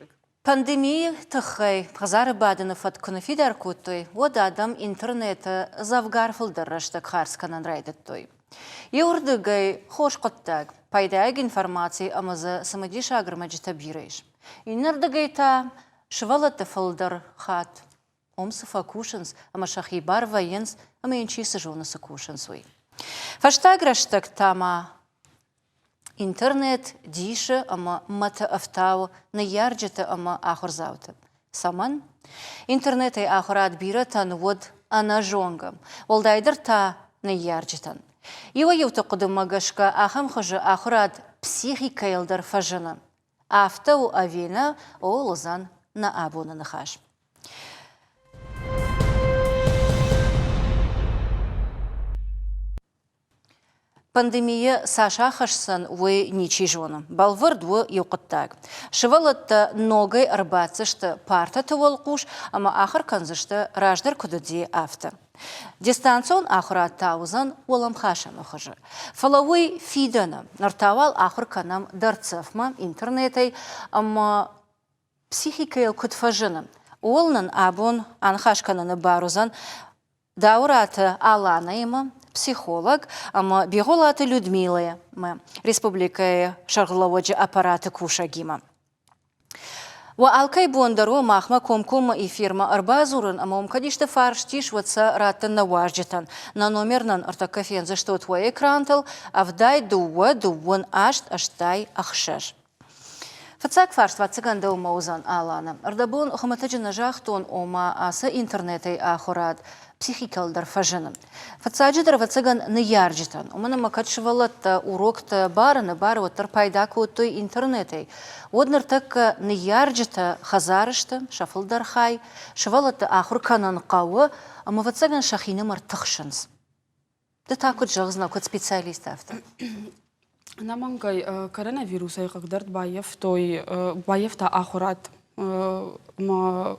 кусӕг. Пандемийы тыххӕй хӕдзары бадыны фӕтк куы ныффидар кодтой, уӕд адӕм интернеты дзӕвгар фылдӕр рӕстӕг хардз кӕнын райдыдтой. Иуырдыгӕй хорз хъуыддаг, пайдайаг информаци ӕмӕ дзы цымыдисаг ӕрмӕджытӕ бирӕ ис. Иннӕрдыгӕй та сывӕллӕтты фылдӕр хатт уым цы фӕкусынц ӕмӕ сӕхи бар вӕййынц ӕмӕ йын чи цы зоны, цы кусынц, уый. Фӕстаг рӕстӕг та ма Интернет дисы ӕмӕ мӕты ӕфтауы ныййарджыты ӕмӕ ахуырдзауты. Цӕмӕн? Интернетӕй ахуырад бирӕтӕн уыд ӕнӕзонгӕ, уӕлдайдӕр та ныййарджытӕн. Иуӕй-иуты хъуыдымӕ гӕсгӕ ахӕм хуызы ахуырад психикӕйыл дӕр фӕзыны. Афтӕ у ӕви нӕ, ууыл уыдзӕн нӕ абоны ныхас. Пандемийӕ цас ахӕсдзӕн, уый ничи зоны. Бӕлвырд у иу хъуыддаг. Сывӕллӕттӕ ногӕй ӕрбаддзысты партӕты уӕлхъус ӕмӕ ахуыр кӕндзысты раздӕр куыд уыди, афтӕ. Дистанцион ахуырад та уыдзӕн уӕлӕмхасӕны хуызы. Фӕлӕ уый фидӕны. Ныр та уал ахуыр кӕнӕм дӕрддзӕфмӕ, интернетӕй ӕмӕ психикӕйыл куыд фӕзыны, ууыл нын абон аныхас кӕныны бар уыдзӕн Дауыраты Аланӕимӕ, психолог, ӕмӕ Бигъуылаты Людмилӕимӕ, республикӕйы сӕргълӕууӕджы аппараты кусӕгимӕ. Уӕ алкӕй бон дӕр у махмӕ комкоммӕ эфирмӕ ӕрбадзурын ӕмӕ уым кӕд исты фарст ис, уӕд сӕ раттын нӕ уазджытӕн. Нӕ номер нын ӕртӕккӕ фендзыстут уӕ экрантыл 72 28 86. Фыццаг фарст, ӕвӕццӕгӕн, дӕумӕ уыдзӕн, Алана. Ӕрдӕбон хуымӕтӕджы нӕ загътон, ома ацы интернетӕй ахуырад психикӕйыл дӕр фӕзыны. Фыццаджыдӕр, ӕвӕццӕгӕн, ныййарджытӕн, уымӕн ӕмӕ кӕд сывӕллӕттӕ уроктӕ барыны бар уӕддӕр пайда кодтой интернетӕй, уӕд ныртӕккӕ ныййарджытӕ хӕдзары сты, сӕ фылдӕр хай, сывӕллӕтты ахуыр кӕнын хъӕуы, ӕмӕ, ӕвӕццӕгӕн, сӕхинымӕр тыхсынц. Ды та куыд зӕгъдзынӕ, куыд специалист афтӕ? Ӕнӕмӕнгӕй коронавирусӕй хъыгдард баййӕфтой, баййӕфта ахуырад ӕмӕ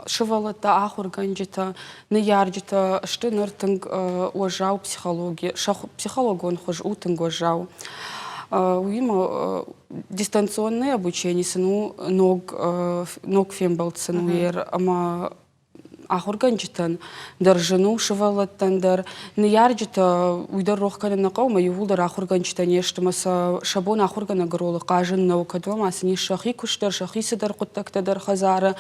сывӕллӕттӕ, ахуыргӕнджытӕ, ныййарджытӕ сты ныр тынг уӕззау психологи, сӕ психологон хуыз у тынг уӕззау. Уыимӕ дистанционное обучение сын у ног, ног фембӕлд сын у ӕмӕ ахуыргӕнджытӕн дӕр зын у, сывӕллӕттӕн дӕр. Ныййарджытӕ уый дӕр рох кӕнын нӕ хъӕуы, ӕмӕ иууылдӕр ахуыргӕнджытӕ не сты ӕмӕ сӕ сӕ бон ахуыргӕнӕгы ролы хъазын нӕу, кӕд ма сын ис сӕхи куыст дӕр, сӕхи цыдӕр хъуыддӕгтӕ дӕр хӕдзары.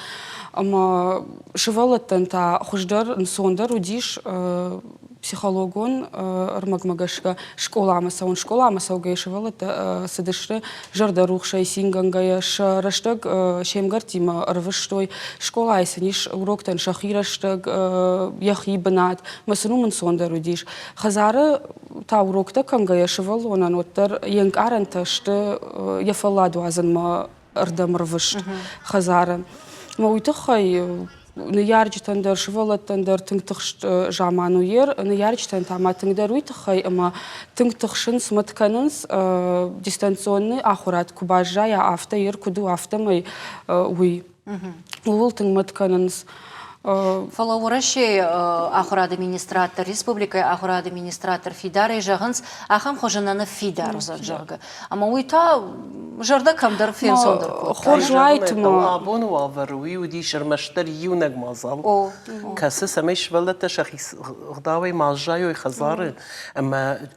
Ӕмӕ сывӕллӕттӕн та хуыздӕр, ӕнцондӕр уыдис психологон ӕрмӕгмӕ гӕсгӕ скъоламӕ цӕуын. Скъоламӕ цӕугӕйӕ сывӕллӕттӕ цыдысты зӕрдӕрухсӕй, цингӕнгӕйӕ, сӕ рӕстӕг се мгӕрттимӕ ӕрвыстой. Скъолайы сын ис уроктӕн сӕхи рӕстӕг, йӕхи бынат, ӕмӕ сын уым ӕнцондӕр уыдис. Хӕдзары та уроктӕ кӕнгӕйӕ сывӕллонӕн уӕддӕр йе нкъарӕнтӕ сты йӕ фӕллад уадзынмӕ ӕрдӕм ӕрвыст хӕдзары. Ӕмӕ уый тыххӕй ныййарджытӕн дӕр, сывӕллӕттӕн дӕр тынг тыхст заман у ер. Ныййарджытӕн та ма тынгдӕр уый тыххӕй, ӕмӕ тынг тыхсынц, мӕт кӕнынц, дистанционный ахуырад куы баззайа, афтӕ ер куыд у, афтӕмӕй уый. Ууыл тынг мӕт кӕнынц. Фӕлӕ Уӕрӕсейы ахуырады министрад дӕр, республикӕйы ахуырады министрад дӕр фидарӕй зӕгъынц, ахӕм хуызы нӕ ныффидар уыдзӕн, зӕгъгӕ. Ӕмӕ уый та зӕрдӕ кӕмдӕр фенцондӕр кодта. Хорз уаид ма. Абоны уавӕры уый уыдис ӕрмӕстдӕр иунӕг мадзал, кӕцы, цӕмӕй сывӕллӕттӕ сӕхи гъдауӕй ма аззайой хӕдзары ӕмӕ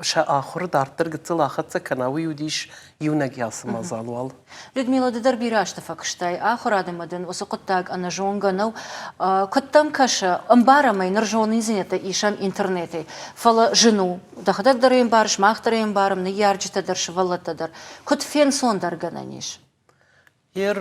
сӕ ахуыр дарддӕр гыццыл ахӕццӕ кӕна, уый уыдис иунӕг ацы мадзал уал. Людмила, ды дӕр бирӕ азты фӕкуыстай ахуырад ӕмӕ дын уыцы хъуыддаг ӕнӕзонгӕ нӕу. Куыд дӕм кӕсы, ӕмбарӕм ӕй, ныр зонындзинӕдтӕ исӕм интернетӕй, фӕлӕ зын у, дӕхӕдӕг дӕр ӕй ӕмбарыс, мах дӕр ӕй ӕмбарӕм, ныййарджытӕ дӕр, сывӕллӕттӕ дӕр. Куыд фенцондӕргӕнӕн ис? Ер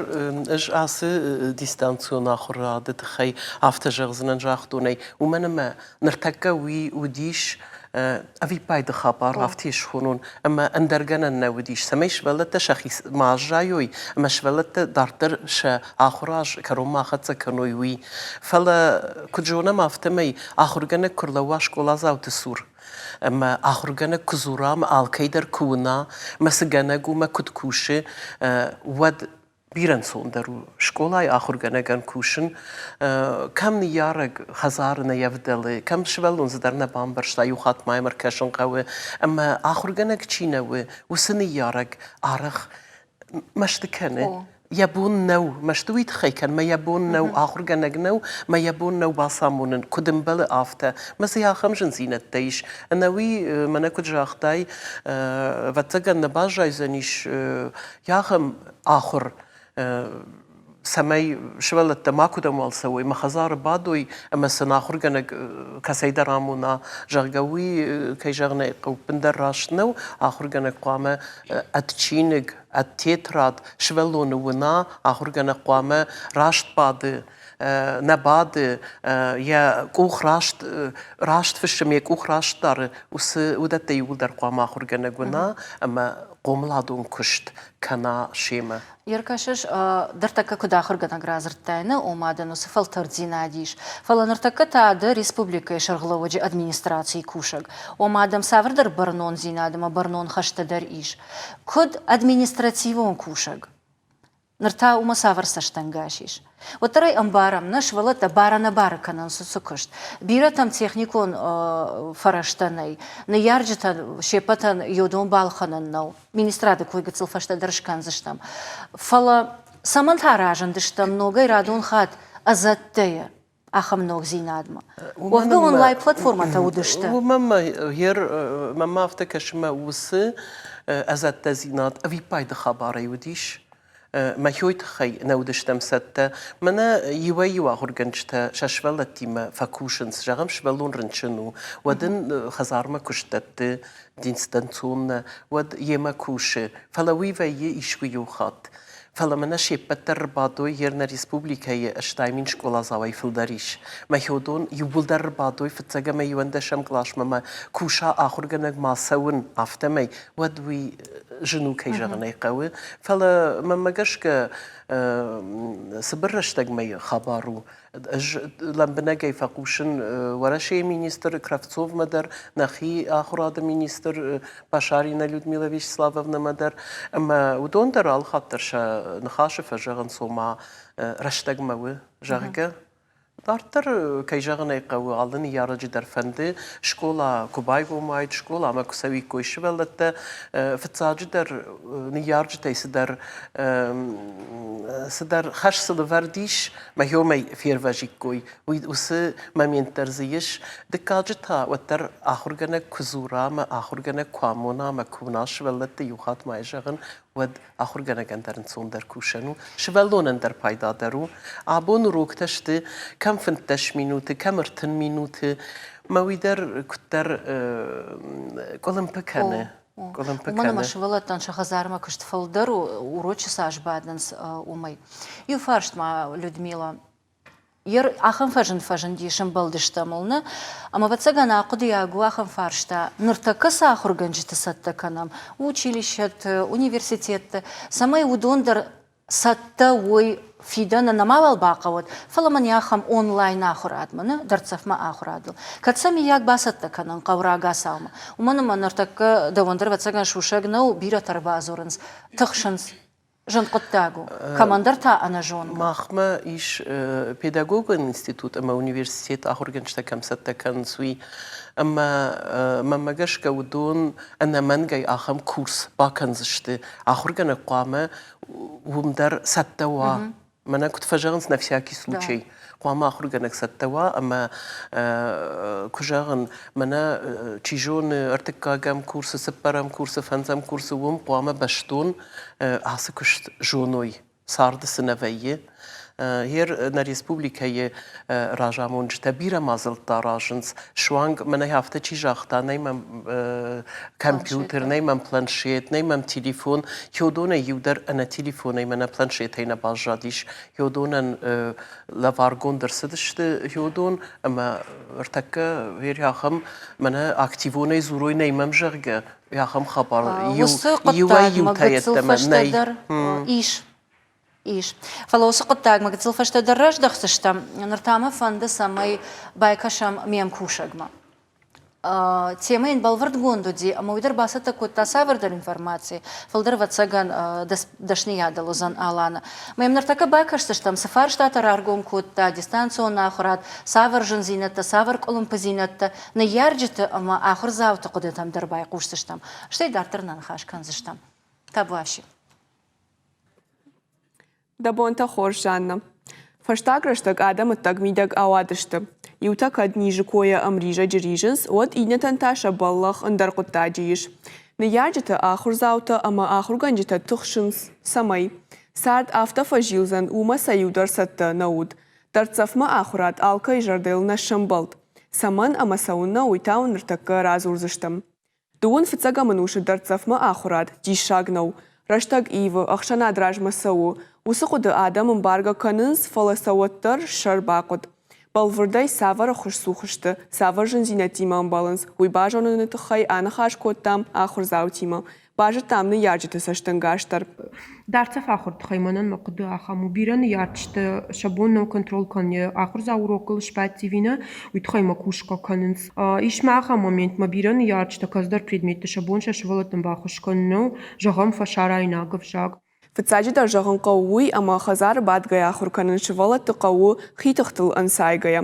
ӕз ацы дистанцион ахуырады тыххӕй афтӕ зӕгъдзынӕн загътон ӕй, уымӕн ӕмӕ ныртӕккӕ уый уыдис ӕвиппайды хабар, афтӕ схонон, ӕмӕ ӕндӕр гӕнӕн нӕ уыдис, цӕмӕй сывӕллӕттӕ сӕхи ма аззайой ӕмӕ сывӕллӕттӕ дарддӕр сӕ ахуыр аз кӕронмӕ ахӕццӕ кӕной, уый. Фӕлӕ, куыд зонӕм, афтӕмӕй ахуыргӕнӕг куы рлӕууа скъоладзауты цур, ӕмӕ ахуыргӕнӕг куы дзура ӕмӕ алкӕй дӕр куы уына, мӕ цы гӕнӕг у, мӕ куыд кусы, уӕд бирӕ ӕнцондӕр у скъолайы ахуыргӕнӕгӕн кусын. Кӕм ныййарӕг хӕдзары нӕ ӕвдӕлы, кӕм сывӕллон цыдӕр нӕ бамбӕрста, иу хатт ма йӕм ӕркӕсын хъӕуы. Ӕмӕ ахуыргӕнӕг чи нӕ у, уыцы ныййарӕг арӕх мӕсты кӕны. Йӕ бон нӕу, мӕсты уый тыххӕй кӕн, мӕ йӕ бон нӕу, ахуыргӕнӕг нӕу, мӕ йӕ бон нӕу бацамонын, куыд ӕмбӕлы, афтӕ. Мӕ цы ахӕм зындзинӕдтӕ ис. Ӕнӕуи, мӕнӕ куыд загътай, ӕвӕццӕгӕн нӕ баззайдзӕнис ахӕм ахуыр, цӕмӕй сывӕллӕттӕ макуыдӕмуал цӕуой, мӕ хӕдзары бадой ӕмӕ сын ахуыргӕнӕг кӕцӕйдӕр амона, зӕгъгӕ, уый, кӕй зӕгъын ӕй хъӕуы, ӕппындӕр раст нӕу. Ахуыргӕнӕг хъуамӕ ӕд чиныг, ӕд тетрад сывӕллоны уына, ахуыргӕнӕг хъуамӕ раст бады, нӕ бады, йӕ къух раст, раст фыссы, йӕ къух раст дары, уыцы уыдӕттӕ иууылдӕр хъуамӕ ахуыргӕнӕг уына ӕмӕ хъомыладон куыст кӕна семӕ. Еркӕсыс, ныртӕккӕ куыд ахуыргӕнӕг радзырдтай, нӕ, ома дын уыцы фӕлтӕрддзинад ис, фӕлӕ ныртӕккӕ та дӕ республикӕйы сӕргълӕууӕджы администрацийы кусӕг, ома дӕм цавӕрдӕр бӕрнондзинад ӕмӕ бӕрнон хӕстӕ дӕр ис. Куыд административон кусӕг, ныр та уымӕ цавӕр цӕстӕнгас ис? Уӕддӕр ӕй ӕмбарӕм, нӕ сывӕллӕттӕ бар-ӕнӕбары кӕнынц уыцы куыст. Бирӕтӕм техникон фӕрӕзтӕ нӕй, ныййарджытӕн се ппӕтӕн йодон балхӕнӕн нӕу. Министрады кой гыццыл фӕстӕдӕр скӕндзыстӕм. Фӕлӕ цӕмӕн та разындыстӕм ногӕй радон хатт ӕдзӕттӕйы ахӕм ногдзинадмӕ? Уӕвгӕ онлайн-платформӕтӕ уыдысты. Уымӕн мӕ афтӕ кӕсы, мӕ уыцы ӕдзӕттӕдзинад ӕвиппайды хабарӕй уыдис. Мӕхиой тыххӕй нӕ уыдыстӕм цӕттӕ. Мӕнӕ иуӕй-иу ахуыргӕнджытӕ сӕ сывӕллӕттимӕ фӕкусынц. Зӕгъӕм, сывӕллон рынчын у, уӕд ын хӕдзармӕ куыст дӕтты, дистанционно, уӕд йемӕ кусы. Фӕлӕ уый вӕййы искуы иу хатт. Фӕлӕ мӕнӕ се ппӕт дӕр ӕрбадой, йе нӕ республикӕйы 8000 скъоладзауӕй фылдӕр ис. Мӕхиодон иууылдӕр ӕрбадой фыццаг ӕмӕ иуӕндӕсӕм къласмӕ мӕ куса ахуыргӕнӕг ма цӕуын, афтӕмӕй, уӕд уый зын у, кӕй зӕгъын ӕй хъӕуы. Фӕлӕ мӕнмӕ гӕсгӕ цыбыр рӕстӕгмӕ хабар у. Ӕз лӕмбынӕгӕй фӕхъусын Уӕрӕсейы министр Кравцовмӕ дӕр, нӕхи ахуырады министр Башарина Людмила Вячеславовнамӕ дӕр. Ӕмӕ уыдон дӕр алыхатт дӕр сӕ ныхасы фӕзӕгъынц, ома рӕстӕгмӕ у, зӕгъгӕ. Дарддӕр, кӕй зӕгъын ӕй хъӕуы, алы ныййарӕджы дӕр фӕнды, скъола куы байгом уаид, скъоламӕ куы цӕуиккой сывӕллӕттӕ, фыццаджыдӕр ныййарджытӕй цыдӕр цыдӕр хӕс сыл ӕвӕрд ис, мӕхиомӕй фервӕзиккой, уый уыцы момент дӕр дзы ис. Дыккаджы та уӕддӕр ахуыргӕнӕг куы дзура ӕмӕ ахуыргӕнӕг куы амона ӕмӕ куы уына сывӕллӕтты иу хатт ма йӕ зӕгъын, уӕд ахуыргӕнӕгӕн дӕр ӕнцондӕр кусӕн у, сывӕллонӕн дӕр пайдадӕр у. Абон уроктӕ сты кӕм 15 минуты, кӕм 30 минуты. Мӕ уый дӕр куыддӕр къуылымпы кӕны. Къуылымпы кӕны. Уымӕн ӕмӕ сывӕллӕттӕн сӕ хӕдзармӕ куыст фылдӕр у, урочы цас бадынц, уымӕй. Иу фарст ма, Людмила, Ахӕм фӕзынд фӕзынди, сӕмбӕлдыстӕм ыл, нӕ? Ӕмӕ, ӕвӕццӕгӕн, ахъуыдыйаг у ахӕм фарста, ныртӕккӕ цы ахуыргӕнджыты цӕттӕ кӕнӕм, училищӕты, университетты, цӕмӕй уыдон дӕр цӕттӕ уой фидӕны нӕ мауал бахъӕуӕд, фӕлӕ мӕн ахӕм онлайн ахуырадмӕ, нӕ, дӕрддзӕфмӕ ахуырадыл. Кӕд сӕ миййаг бацӕттӕ кӕнын хъӕуы рагацаумӕ. Уымӕн ӕмӕ ныртӕккӕ дӕуӕн дӕр, ӕвӕццӕгӕн, сусӕг нӕу, бирӕтӕ ӕрбадзурынц, тыхсынц. Зын хъуыддаг у, кӕмӕндӕр та ӕнӕзонгӕ. Махмӕ ис педагогон институт ӕмӕ университет ахуыргӕнджытӕ кӕм цӕттӕ кӕнынц, уый. Ӕмӕ мӕнмӕ гӕсгӕ уыдон ӕнӕмӕнгӕй ахӕм курс бакӕндзысты. Ахуыргӕнӕг хъуамӕ уым дӕр цӕттӕ уа. Мӕнӕ куыд фӕзӕгъынц, на всякий случай. Хъуамӕ ахуыргӕнӕг цӕттӕ уа ӕмӕ куы зӕгъын, мӕнӕ чи зоны ӕртыккӕгӕм курсы, цыппӕрӕм курсы, фӕндзӕм курсы уым хъуамӕ бӕстон ацы куыст зоной, царды цы нӕ вӕййы. Гъер нӕ республикӕйы разамонджытӕ бирӕ мадзӕлттӕ аразынц. Суанг мӕнӕй афтӕ чи загъта, нӕй мӕм компьютер, нӕй мӕм планшет, нӕй мӕм телефон. Хеодонӕй иу дӕр ӕнӕ телефонӕй мӕнӕ планшетӕй нӕ баззадис. Хеодонӕн лӕваргонд ӕрцыдысты хеодон ӕмӕ ӕртӕккӕ ахӕм мӕнӕ активонӕй дзурой нӕй мӕм, зӕгъгӕ, ахӕм хабар иуӕй-иутӕ йеддӕмӕ нӕй. Ис. Ис. Фӕлӕ уыцы хъуыддагмӕ гыццыл фӕстӕдӕр раздӕхдзыстӕм. Ныр та мӕ фӕнды, цӕмӕй байкӕсӕм ме мкусӕгмӕ. Темӕ йын бӕлвырдгонд уыди, ӕмӕ уый дӕр бацӕттӕ кодта цавӕрдӕр информаци, фылдӕр, ӕвӕццӕгӕн, дӕсныйадыл уыдзӕн Аланы. Мӕ йӕм ныртӕккӕ бакӕсдзыстӕм, цы фарстатӕ раргом кодта дистанцион ахуырад, цавӕр зындзинӕдтӕ, цавӕр къуылымпыдзинӕдтӕ, ныййарджыты ӕмӕ ахуырдзауты хъуыдытӕм дӕр байхъусдзыстӕм. Стӕй дарддӕр нӕ ныхас кӕндзыстӕм. Табуафси. Дӕ бонтӕ хорз, Жанна. Фӕстаг рӕстӕг адӕм ӕддӕг-мидӕг ауадысты. Иутӕ кӕд низы койӕ ӕмризӕджы ризынц, уӕд иннӕтӕн та сӕ бӕллӕх ӕндӕр хъуыддаджы ис. Ныййарджытӕ, ахуырдзаутӕ ӕмӕ ахуыргӕнджытӕ тыхсынц, цӕмӕй цард афтӕ фӕзилдзӕн, уымӕ сӕ иу дӕр цӕттӕ нӕ уыд. Дӕрддзӕфмӕ ахуырад алкӕй зӕрдӕйыл нӕ сӕмбӕлд. Цӕмӕн ӕмӕ цӕуыннӕ, уый та уын ныртӕккӕ радзурдзыстӕм. Дыууын фыццӕгӕм ӕнусы дӕрддзӕфмӕ ахуырад диссаг нӕу. Рӕстӕг ивы, ӕхсӕнад размӕ цӕуы. Уыцы хъуыды адӕм ӕмбаргӕ кӕнынц, фӕлӕ сӕ уӕддӕр сӕр бахъуыд. Бӕлвырдӕй цавӕр ӕххуысцух сты, цавӕр зындзинӕдтимӕ ӕмбӕлынц, уый базоныны тыххӕй аныхас кодтам ахуырдзаутимӕ. Базыдтам ныййарджыты цӕстӕнгас дӕр. Дӕрддзӕф ахуыры тыххӕй мӕнӕн мӕ хъуыды ахӕм у: бирӕ ныййарджытӕ сӕ бон нӕу контрол кӕнын, йӕ ахуырдзау урокыл сбадти ӕви нӕ, уый тыххӕй мӕ кусгӕ кӕнынц. Ис ма ахӕм момент, мӕ бирӕ ныййарджытӕ кӕцыдӕр предметты сӕ бон сӕ сывӕллӕттӕн баххуыс кӕнын нӕу, зӕгъӕм, фӕсарӕйнаг ӕвзаг. Фыццаджыдӕр зӕгъын хъӕуы уый, ӕмӕ хӕдзары бадгӕйӕ ахуыр кӕнын сывӕллӕтты хъӕуы хи тыхтыл ӕнцайгӕйӕ.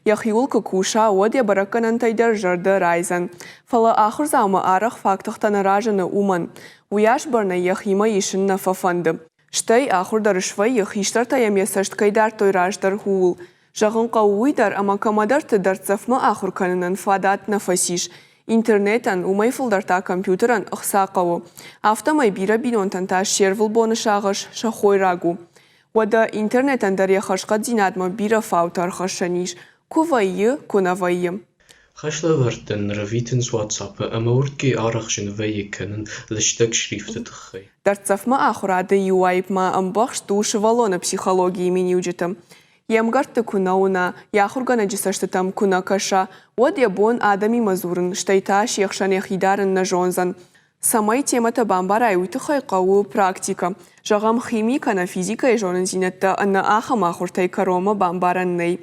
Йӕхиуыл куы куса, уӕд йӕ бӕрӕггӕнӕнтӕй дӕр зӕрдӕ райдзӕн. Фӕлӕ ахуырдзаумӕ арӕх фаг тыхтӕ нӕ разыны уымӕн. Уыйас бӕрнӕй йӕхимӕ исын нӕ фӕфӕнды. Стӕй ахуыр дӕр свӕййы, хистӕртӕ йӕм йӕ цӕст кӕй дардтой раздӕр, ууыл. Зӕгъын хъӕуы уый дӕр, ӕмӕ кӕмӕдӕрты дӕрддзӕфмӕ ахуыр кӕнынӕн фадат нӕ фӕцис. Интернетӕн, уымӕй фылдӕр та компьютерӕн ӕхца хъӕуы. Афтӕмӕй бирӕ бинонтӕн та се рвылбоны сагъӕс сӕ хойраг у. Уӕдӕ интернетӕн дӕр йӕ хӕрзхъӕддзинадмӕ бирӕ фаутӕ ӕрхӕссӕн ис, куы вӕййы, куы нӕ вӕййы. Хӕслӕвӕрдтӕн нырвитынц WhatsApp-ы ӕмӕ уырдгӕй арӕх зын вӕййы кӕнын лыстӕг шрифты тыххӕй. Дӕрддзӕфмӕ ахуырады иу аипп ма ӕмбӕхст у сывӕллоны психологийы миниуджыты. Йе мгӕртты куы нӕ уына, йӕ ахуыргӕнӕджы цӕстытӕм куы нӕ кӕса, уӕд йӕ бон адӕмимӕ дзурын, стӕй та се хсӕн йӕхи дарын нӕ зондзӕн. Цӕмӕй темӕтӕ бамбарай, уый тыххӕй хъӕуы практикӕ. Зӕгъӕм, хими кӕнӕ физикӕйы зонындзинӕдтӕ ӕнӕ ахӕм ахуыртӕй кӕронмӕ бамбарӕн нӕй.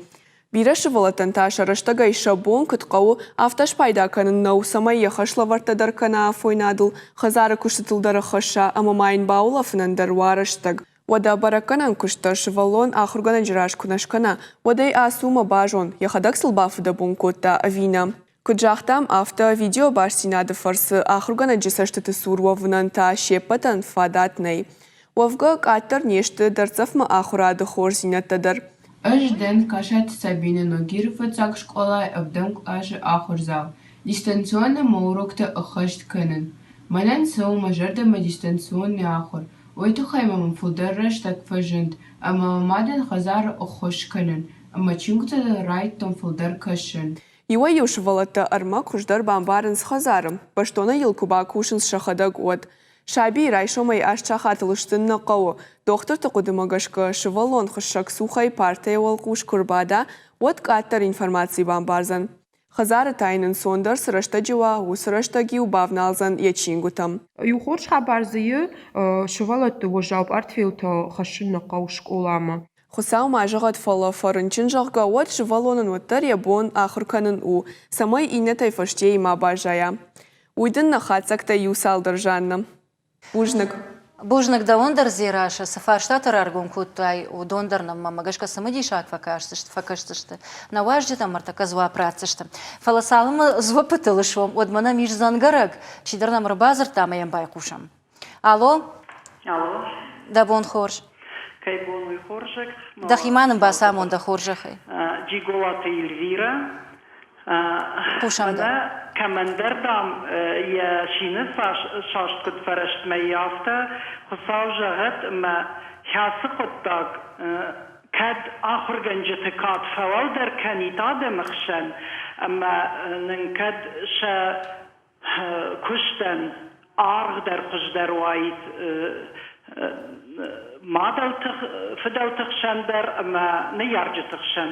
Бирӕ сывӕллӕттӕн та сӕ рӕстӕгӕй сӕ бон куыд хъӕуы, афтӕ спайда кӕнын нӕу, цӕмӕй йӕ хӕслӕвӕрдтӕ дӕр кӕна афойнадыл, хӕдзары куыстытыл дӕр ӕххӕсса ӕмӕ ма йын баулӕфынӕн дӕр уа рӕстӕг. Уӕдӕ бӕрӕггӕнӕн куыст дӕр сывӕллон ахуыргӕнӕджы раз куы нӕ скӕна, уӕд ӕй ацу мӕ базон, йӕхӕдӕг сыл бафыдӕбон кодта ӕви нӕ. Куыд загътам, афтӕ видеобастдзинады фӕрцы ахуыргӕнӕджы цӕстыты цур уӕвынӕн та се ппӕтӕн фадат нӕй. Уӕвгӕ, къаддӕр не сты дӕрддзӕфмӕ ахуырады хорздзинӕдтӕ дӕр. Ӕз дӕн Касаты Сабинӕ Ногиры фыццаг скъолайы ӕвдӕм къласы ахуырдзау. Дистанционно мӕ уроктӕ ӕххӕст кӕнын. Мӕнӕн цӕуы мӕ зӕрдӕмӕ дистанционный ахуыр, уый тыххӕй мӕм фылдӕр рӕстӕг фӕзынд ӕмӕ мӕ мадӕн хӕдзары ӕххуыс кӕнын ӕмӕ чингуытӕ дӕр райдыдтон фылдӕр кӕсын. Иуӕй-иу сывӕллӕттӕ ӕрмӕг хуыздӕр бамбарынц хӕдзары, бӕстонӕй йыл куы бакусынц сӕхӕдӕг, уӕд. Сабийы райсомӕй аст сахатыл стын нӕ хъӕуы. Дохтырты хъуыдымӕ гӕсгӕ, сывӕллон хуыссӕгцухӕй партӕйы уӕлхъус куы рбада, уӕд къаддӕр информаци бамбардзӕн. Хӕдзары та йын ӕнцондӕр цы рӕстӕджы уа, уыцы рӕстӕг-иу бавналдзӕн йӕ чингуытӕм. Иу хорз хабар дзы и, сывӕллӕтты уӕззау пъартфелтӕ хӕссын нӕ хъӕуы скъоламӕ. Хуыцау ма зӕгъӕд, фӕлӕ фӕрынчын, зӕгъгӕ, уӕд сывӕллонӕн уӕддӕр йӕ бон ахуыр кӕнын у, цӕмӕй иннӕтӕй фӕстейы ма баззайа. Уый дын нӕ хатдзӕгтӕй иу цалдӕр, Жаннӕ. Бузныг. Бузныг дӕуӕн дӕр, Дзерассӕ, цы фарстатӕ раргом кодтай, уыдон дӕр нӕм мӕнмӕ гӕсгӕ цымыдисаг фӕкӕсдзысты. Нӕ уазджытӕм ӕртӕккӕ дзуапп ратдзысты. Фӕлӕ цалынмӕ дзуӕппытыл суӕм, уӕдмӕ нӕм ис дзӕнгӕрӕг, чидӕр нӕм ӕрбадзырдта ӕмӕ йӕм байхъусӕм. Алло? Алло. Дӕ бон хорз. Кӕй бон уый хорзӕх? Дӕхимӕ нын бацамон дӕ хорзӕхӕй. Джиголаты Эльвирӕ. Хъусӕм дӕ. Кӕмӕндӕр, дам, йӕ сины саст куыд фӕрӕстмӕ и, афтӕ Хуыцау зӕгъӕд, ӕмӕ кӕцы хъуыддаг кӕд ахуыргӕнджыты кад фӕуӕлдӕр кӕнит адӕмы хсӕн, ӕмӕ нын кӕд сӕ куыстӕн аргъ дӕр хуыздӕр уаид мадӕлты фыдӕлты хсӕн дӕр ӕмӕ ныййарджыты хсӕн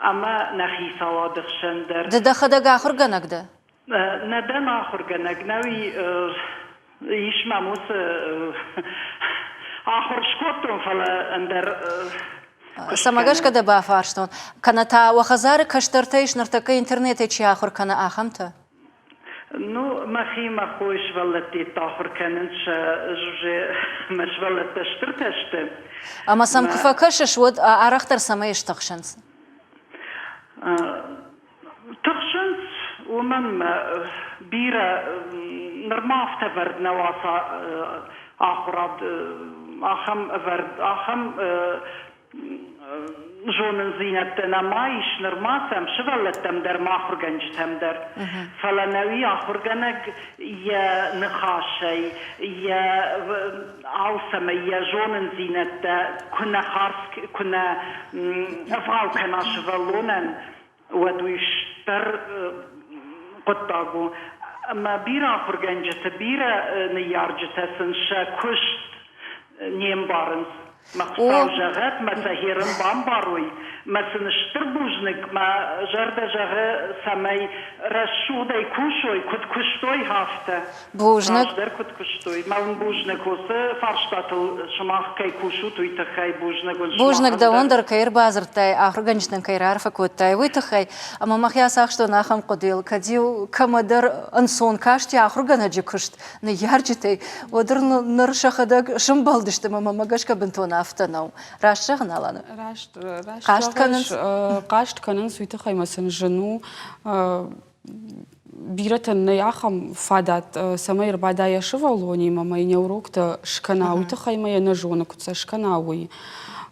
ӕмӕ нӕ хицауады хсӕн дӕр. Ды дӕхӕдӕг ахуыргӕнӕг дӕ? Нӕ дӕн ахуыргӕнӕг, нӕуи ис мӕм уыцы ахуыр скодтон, фӕлӕ ӕндӕр Цӕмӕ гӕсгӕ дӕ бафарстон? Кӕнӕ та уӕ хӕдзары кӕстӕртӕ ис, ныртӕккӕ интернетӕй чи ахуыр кӕны, ахӕмтӕ? Ну, мӕхи мӕ хойы сывӕллӕтты ахуыр кӕнынц, сӕ уже мӕ сывӕллӕттӕ стыртӕ сты. Ӕмӕ сӕм куы фӕкӕсыс, уӕд арӕхдӕр цӕмӕй стыхсынц? Тыхсынц, уымӕн мӕ бирӕ нырма афтӕ вӕрд нӕу ацы ахуырад. Ахӕм ӕвӕрд, ахӕм зонындзинӕдтӕ нӕма ис нырма сӕм, сывӕллӕттӕм дӕр ма ахуыргӕнджытӕм дӕр. Фӕлӕ нӕуи ахуыргӕнӕг йӕ ныхасӕй, йӕ алцӕмӕй йӕ зонындзинӕдтӕ куы нӕ хардз, куы нӕ ӕвгъау кӕна сывӕллонӕн, уӕд уый стыр хъуыддаг у. Ӕмӕ бирӕ ахуыргӕнджыты, бирӕ ныййарджытӕ сын сӕ куыст не мбарынц. Мӕ Хуыцау зӕгъӕд, мӕ сӕ херын бамбарой, мӕ сын стыр бузныг, мӕ зӕрдӕ зӕгъы, цӕмӕй рӕсугъдӕй кусой, куыд куыстой, афтӕ. Бузныг. Раздӕр куыд куыстой. Мӕ уын бузныг, уыцы фарстатыл сымах кӕй кусут, уый тыххӕй бузныг уын. Бузныг дӕуӕн дӕр, кӕй ӕрбадзырдтай, ахуыргӕнджытӕн кӕй раарфӕ кодтай, уый тыххӕй. Ӕмӕ мӕхи ацахстон ахӕм хъуыдыйыл, кӕд-иу кӕмӕдӕр ӕнцон касти ахуыргӕнӕджы куыст ныййарджытӕй, уӕд ныр сӕхӕдӕг сӕмбӕлдысты ӕмӕ мӕмӕ гӕсгӕ бынтон афтӕ нӕу. Раст зӕгъын, Алана? Раст, раст Хъаст кӕнынц? Хъаст кӕнынц, уый тыххӕй мӕ сын зын у. Бирӕтӕн нӕй ахӕм фадат, цӕмӕй ӕрбада йӕ сывӕллонимӕ ӕмӕ йын йӕ уроктӕ скӕна, уый тыххӕй мӕ йӕ нӕ зоны, куыд сӕ скӕна, уый.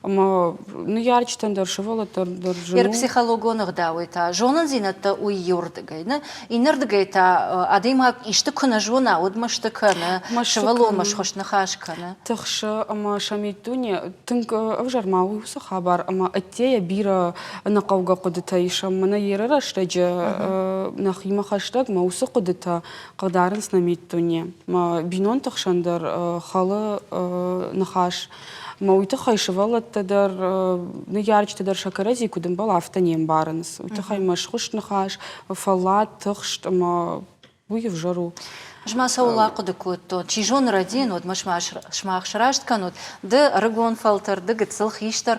Ӕмӕ ныййарджытӕн дӕр, сывӕллӕттӕн дӕр зын у. Психологон ӕгъдауӕй та зонындзинӕдтӕ уый иуырдыгӕй, нӕ? Иннӕрдыгӕй та адӕймаг исты куы нӕ зона, уӕд мӕсты кӕны, сывӕллонмӕ схуыст ныхас кӕны. Тыхсы ӕмӕ сӕ миддуне тынг ӕвзӕр ма у уыцы хабар, ӕмӕ ӕддейӕ бирӕ ӕнӕхъӕугӕ хъуыдытӕ исӕм. Мӕнӕ еры рӕстӕджы нӕхимӕ хӕстӕг мӕ уыцы хъуыдытӕ хъыгдарынц нӕ миддуне. Мӕ бинонты хсӕн дӕр хӕлы ныхас. Мӕ уый тыххӕй сывӕллӕттӕ дӕр, ныййарджытӕ дӕр сӕ кӕрӕдзи куыд ӕмбӕлы, афтӕ не мбарынц. Уый тыххӕй мӕ схуыст ныхас, фӕллад, тыхст ӕмӕ уый ӕвзӕр у. Ӕз ма цӕуыл ахъуыды кодтон, чи зоны рӕдийын, уӕд мӕ сымах сраст кӕнут, ды ӕрыгон фӕлтӕр, ды гыццыл хистӕр.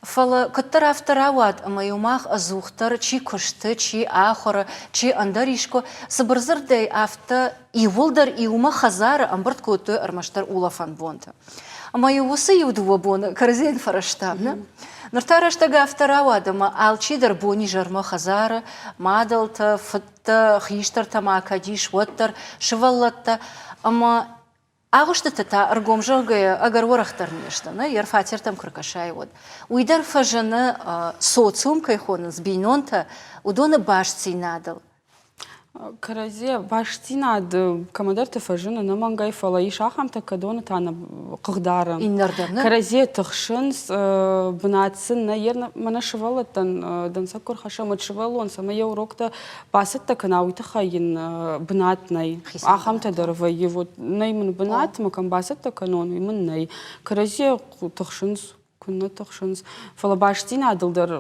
Фӕлӕ куыддӕр афтӕ рауад, ӕмӕ-иу мах ӕдзухдӕр чи куысты, чи ахуыры, чи ӕндӕр искуы, цыбырдзырдӕй афтӕ иууылдӕр иумӕ хӕдзары ӕмбырд кодтой ӕрмӕстдӕр улӕфӕн бонты. Ӕмӕ-иу уыцы иу-дыууӕ боны кӕрӕдзийӕн фӕрӕзтам, нӕ? Ныр та рӕстӕг афтӕ рауад, ӕмӕ алчидӕр бонизӕрмӕ хӕдзары, мадӕлтӕ, фыдтӕ, хистӕртӕ ма кӕд ис, уӕддӕр, сывӕллӕттӕ. Ӕмӕ агъуыстыты та, ӕргом зӕгъгӕйӕ, ӕгӕр уӕрӕхдӕр не сты, нӕ? Йе рфатертӕм куы ркӕсай, уӕд. Уый дӕр фӕзыны, социум кӕй хонынц, бинонтӕ, уыдоны бастдзинадыл. Кӕрӕдзийӕ бастдзинад кӕмӕдӕрты фӕзыны ӕнӕмӕнгӕй, фӕлӕ ис ахӕмтӕ, кӕдоны та нӕ хъыгдары. Иннӕрдӕм, нӕ? Кӕрӕдзийӕ тыхсынц, бынат сын нӕ. Мӕнӕ сывӕллӕттӕн дӕнцӕг куы рхӕссӕм, уӕд сывӕллон цӕмӕй йӕ уроктӕ бацӕттӕ кӕна, уый тыххӕй йын бынат нӕй. Ахӕмтӕ дӕр вӕййы. Вот нӕй мын бынат, мӕ кӕм бацӕттӕ кӕнон, уый мын нӕй. Кӕрӕдзийӕ тыхсынц, куыннӕ тыхсынц. Фӕлӕ бастдзинадыл дӕр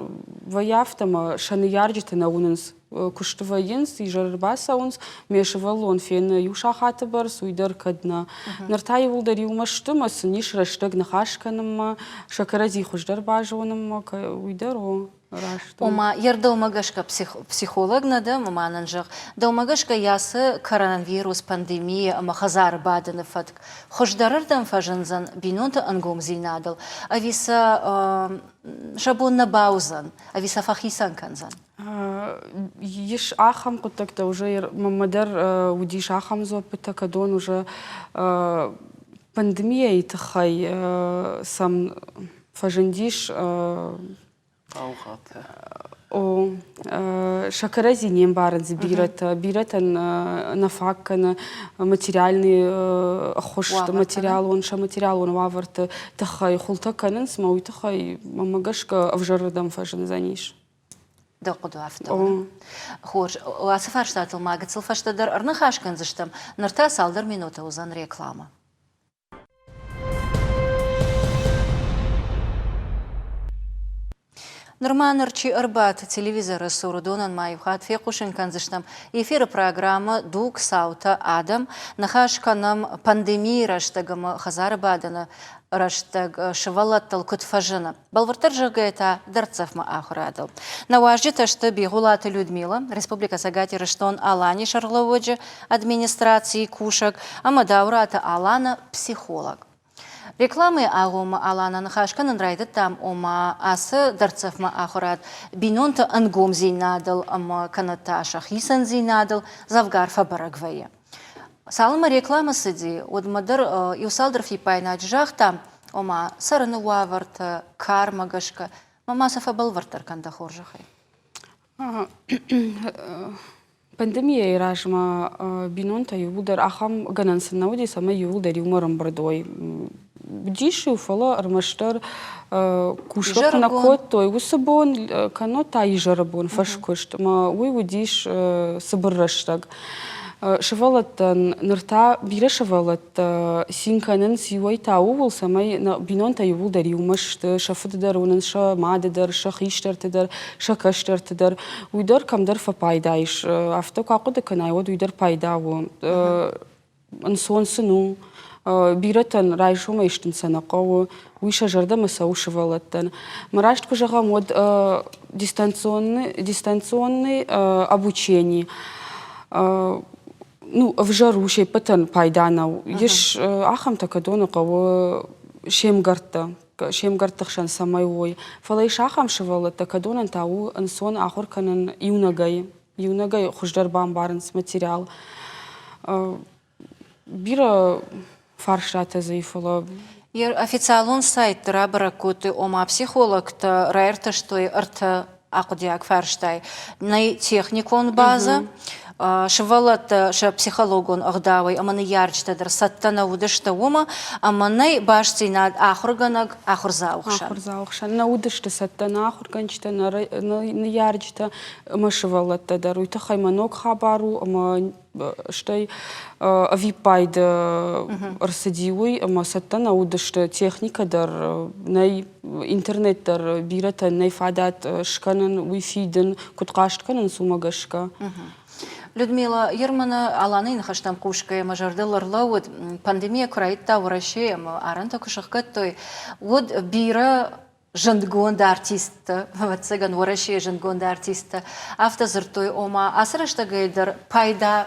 вӕййы афтӕ ӕмӕ сӕ ныййарджыты нӕ уынынц. Куысты вӕййынц, изӕр ӕрбацӕуынц, ме сывӕллон фены иу сахаты бӕрц, уый дӕр кӕд нӕ. Ныр та иууылдӕр иумӕ сты ӕмӕ сын ис рӕстӕг ныхас кӕнынмӕ, сӕ кӕрӕдзи хуыздӕр базонынмӕ, уый дӕр у. Раст у. Ома, йӕ дӕумӕ гӕсгӕ психолог нӕ дӕ, ӕмӕ ма нын зӕгъ, дӕумӕ гӕсгӕ йӕ ацы коронавирус, пандемия ӕмӕ хӕдзары бадыны фӕтк хуыздӕрырдӕм фӕзындзӕн бинонты ӕнгомдзинадыл, ӕви сӕ сӕ бон нӕ бауыдзӕн, ӕви сӕ фӕхицӕн кӕндзӕн? Ис ахӕм хъуыддӕгтӕ уже мӕнмӕ дӕр уыдис ахӕм дзуӕппытӕ, кӕдон уже пандемияйы тыххӕй сӕм фӕзындис Хъаугъатӕ. О, сӕ кӕрӕдзи не мбарынц бирӕтӕ. Бирӕтӕн нӕ фаг кӕны материальный ӕххуыс, материалон, сӕ материалон уавӕрты тыххӕй хуылтӕ кӕнынц, ӕмӕ уый тыххӕй, мӕнмӕ гӕсгӕ, ӕвзӕрырдӕм фӕзындзӕнис. Дӕ хъуыды афтӕ у. Хорз, ацы фарстатыл ма гыццыл фӕстӕдӕр ӕрныхас кӕндзыстӕм. Ныр та цалдӕр минуты уыдзӕн рекламӕ. Нырма ныр чи ӕрбадт телевизоры цур, уыдонӕн ма иу хатт фехъусын кӕндзыстӕм эфиры программӕ «Дуг, цаутӕ, адӕм». Ныхас кӕнӕм пандемийы рӕстӕг ӕмӕ хӕдзары бадыны рӕстӕг сывӕллӕттыл куыд фӕзыны. Бӕлвырддӕр зӕгъгӕйӕ та дӕрддзӕфмӕ ахуырадыл. Нӕ уазджытӕ сты Бигъуылаты Людмила, Республикӕ Цӕгат Ирыстон-Аланийы сӕргълӕууӕджы администрацийы кусӕг ӕмӕ Дауыраты Алана психолог. Рекламӕйы агъоммӕ Алана ныхас кӕнын райдыдтам, ома ацы дӕрддзӕфмӕ ахуырад бинонты ӕнгомдзинадыл ӕмӕ кӕнӕ та сӕ хицӕндзинадыл дзӕвгар фӕбӕрӕг вӕййы. Цалынмӕ рекламӕ цыди, уӕдмӕ дӕр иу цалдӕр фиппаинаджы загътам. Ома, цӕрыны уавӕртӕ, кармӕ гӕсгӕ. Ма ма сӕ фӕбӕлвырддӕр кӕн дӕ хорзӕхӕй. Пандемийӕйы размӕ бинонтӕ иууылдӕр ахӕм гӕнӕн сын нӕ уыди, цӕмӕй иууылдӕр иумӕ ӕрӕмбырд уой. Уыдис-иу, фӕлӕ ӕрмӕстдӕр кусгӕ куы нӕ кодтой, уыцы бон, кӕннод та изӕры бон фӕскуыст. Ӕмӕ уый уыдис цыбыр рӕстӕг. Сывӕллӕттӕн ныр та бирӕ сывӕллӕттӕ цин кӕнынц иуӕй та ууыл, цӕмӕй нӕ бинонтӕ иууылдӕр иумӕ сты, сӕ фыды дӕр уынынц, сӕ мады дӕр, сӕ хистӕрты дӕр, сӕ кӕстӕрты дӕр. Уый дӕр кӕмдӕр фӕпайда ис. Афтӕ куы ахъуыды кӕнай, уӕд уый дӕр пайда у. Ӕнцон сын у. Бирӕтӕн райсомӕй стын сӕ нӕ хъӕуы, уый сӕ зӕрдӕмӕ цӕуы сывӕллӕттӕн. Мӕ раст куы зӕгъӕм, уӕд дистанционный, дистанционный обучение ну, ӕвзӕр у, се ппӕтӕн пайда нӕу. Ис ахӕмтӕ, кӕдоны хъӕуы се мгӕрттӕ, се мгӕртты хсӕн цӕмӕй уой. Фӕлӕ ис ахӕм сывӕллӕттӕ, кӕдонӕн та у ӕнцон ахуыр кӕнын иунӕгӕй. Иунӕгӕй хуыздӕр бамбарынц материал. Бирӕ фарстатӕ дзы и, фӕлӕ Официалон сайтты рабӕрӕг кодтой, ома психологтӕ раиртӕстой ӕртӕ ахъуыдиаг фарстай. Нӕй техникон базӕ, сывӕллӕттӕ сӕ психологон ӕгъдауӕй ӕмӕ ныййарджытӕ дӕр цӕттӕ нӕ уыдысты уымӕ, ӕмӕ нӕй бастдзинад ахуыргӕнӕг ахуырдзауы хсӕн. Ахуырдзауы хсӕн нӕ уыдысты цӕттӕ нӕ ахуыргӕнджытӕ, нӕ ныййарджытӕ ӕмӕ сывӕллӕттӕ дӕр. Уый тыххӕй мӕ ног хабар у ӕмӕ стӕй ӕвиппайды ӕрцыди уый, ӕмӕ цӕттӕ нӕ уыдысты, техникӕ дӕр нӕй, интернет дӕр бирӕтӕн нӕй фадат скӕнын, уый фидын, куыд хъаст кӕнынц, уымӕ гӕсгӕ. Людмила Ерманы Аланайы ныхӕстӕм хъусгӕйӕ мӕ зӕрдыл ӕрлӕууыд, пандемия куы райдыдта Уӕрӕсейы ӕмӕ арӕнтӕ куы сӕхгӕдтой, уӕд бирӕ зындгонд артисттӕ, ӕвӕццӕгӕн, Уӕрӕсейы зындгонд артисттӕ афтӕ дзырдтой, ома ацы рӕстӕгӕй дӕр пайда,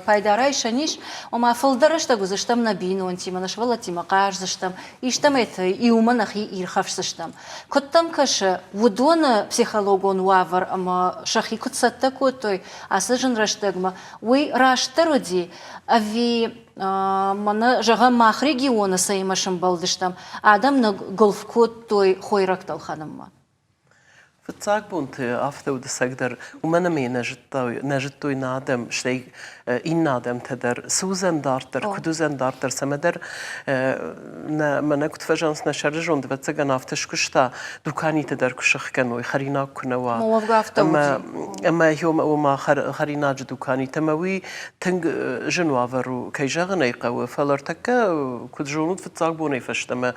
пайда райсӕн ис, ома фылдӕр рӕстӕг уыдзыстӕм нӕ бинонтимӕ, нӕ сывӕллӕттимӕ хъаздзыстӕм, истӕмӕйты иумӕ нӕхи ирхӕфсдзыстӕм. Куыд дӕм кӕсы, уыдоны психологон уавӕр ӕмӕ сӕхи куыд цӕттӕ кодтой ацы зын рӕстӕгмӕ, уый растдӕр уыди ӕви Мӕнӕ, зӕгъӕм, мах регионы цӕимӕ сӕмбӕлдыстӕм, адӕм нӕ гуылф кодтой хойрӕгтӕ ӕлхӕнынмӕ. Фыццаг бонты афтӕ уыд ӕцӕгдӕр, уымӕн ӕмӕ йӕ нӕ зыдтой, нӕ зыдтой нӕ адӕм, стӕй иннӕ адӕмтӕ дӕр, цы уыдзӕн дарддӕр, куыд уыдзӕн дарддӕр, цӕмӕдӕр нӕ, мӕнӕ куыд фӕзӕгъынц, нӕ сӕрызонд, ӕвӕццӕгӕн, афтӕ скуыста, дуканиты дӕр куы сӕхгӕной, хӕринаг куы нӕ уа. Ӕмӕ, ӕмӕ ома хӕринаджы дуканитӕ, ӕмӕ уый тынг зын уавӕр у, кӕй зӕгъын ӕй хъӕуы, фӕлӕ ӕртӕккӕ, куыд зонут, фыццаг бонӕй фӕстӕмӕ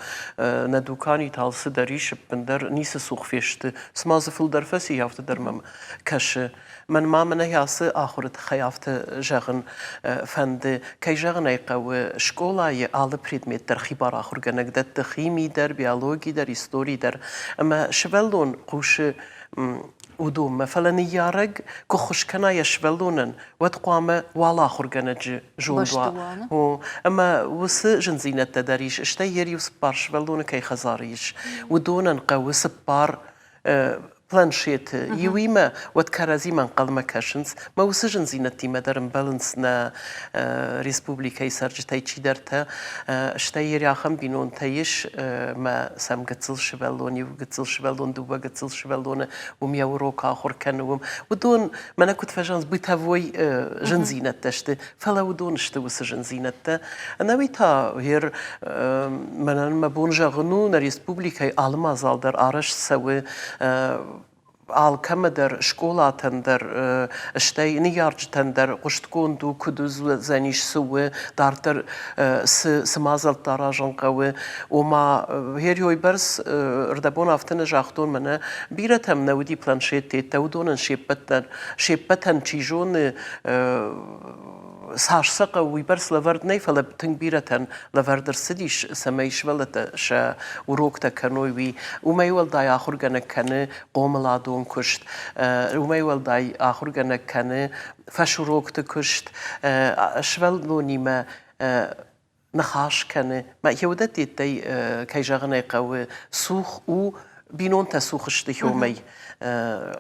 нӕ дуканиты алцыдӕр ис, ӕппындӕр ницы цух фесты. Цыма дзы фылдӕр фӕци, афтӕ дӕр мӕм кӕсы. Мӕнмӕ мӕнӕ ацы ахуыры тыххӕй афтӕ зӕгъын фӕнды, кӕй зӕгъын ӕй хъӕуы, скъолайы алы предмет дӕр хибар ахуыргӕнӕг дӕтты хими дӕр, биологи дӕр, истори дӕр. Ӕмӕ сывӕллон хъусы уыдонмӕ, фӕлӕ ныййарӕг куы ххуыс кӕна йӕ сывӕллонӕн, уӕд хъуамӕ уал ахуыргӕнӕджы зонд уа. О, ӕмӕ уыцы зындзинӕдтӕ дӕр ис, стӕй йӕ иу цыппар сывӕллоны кӕй хӕдзары ис, уыдонӕн хъӕуы цыппар планшеты иуимӕ, уӕд кӕрӕдзимӕ ӕнхъӕлмӕ кӕсынц. Мӕ уыцы зындзинӕдтимӕ дӕр ӕмбӕлынц нӕ республикӕйы цӕрджытӕй чидӕртӕ. Стӕй ахӕм бинонтӕ ис, мӕ сӕм гыццыл сывӕллон, иу гыццыл сывӕллон, дыууӕ гыццыл сывӕллоны уым йӕ урок ахуыр кӕны, уым. Уыдон, мӕнӕ куыд фӕзӕгъынц, бытовой зындзинӕдтӕ сты, фӕлӕ уыдон сты уыцы зындзинӕдтӕ. Ӕнӕуи та, гъер, мӕнӕн мӕ бон зӕгъын у, нӕ республикӕйы алы мадзал дӕр арӕзт цӕуы алкӕмӕ дӕр, скъолатӕн дӕр, стӕй ныййарджытӕн дӕр хъуыстгонд у, куыд уыдзӕнис, цы у, дарддӕр цы, цы мадзӕлттӕ аразын хъӕуы. Ома, гъер бӕрц рдӕбон афтӕ нӕ загътон, мӕнӕ бирӕтӕм нӕ уыди планшеттӕ, уыдонӕн се ппӕт се ппӕтӕн чи зоны, цас сӕ хъӕуы, уыйбӕрц лӕвӕрд нӕй, фӕлӕ тынг бирӕтӕн лӕвӕрд ӕрцыдис, цӕмӕй сывӕллӕттӕ сӕ уроктӕ кӕной, уый. Уымӕй уӕлдай ахуыргӕнӕг кӕны хъомыладон куыст, уымӕй уӕлдай ахуыргӕнӕг кӕны фӕсурокты куыст, сывӕллонимӕ ныхас кӕны. Мӕ уыдӕттӕй, кӕй зӕгъын ӕй хъӕуы, цух у, бинонтӕ цух сты хёмӕй.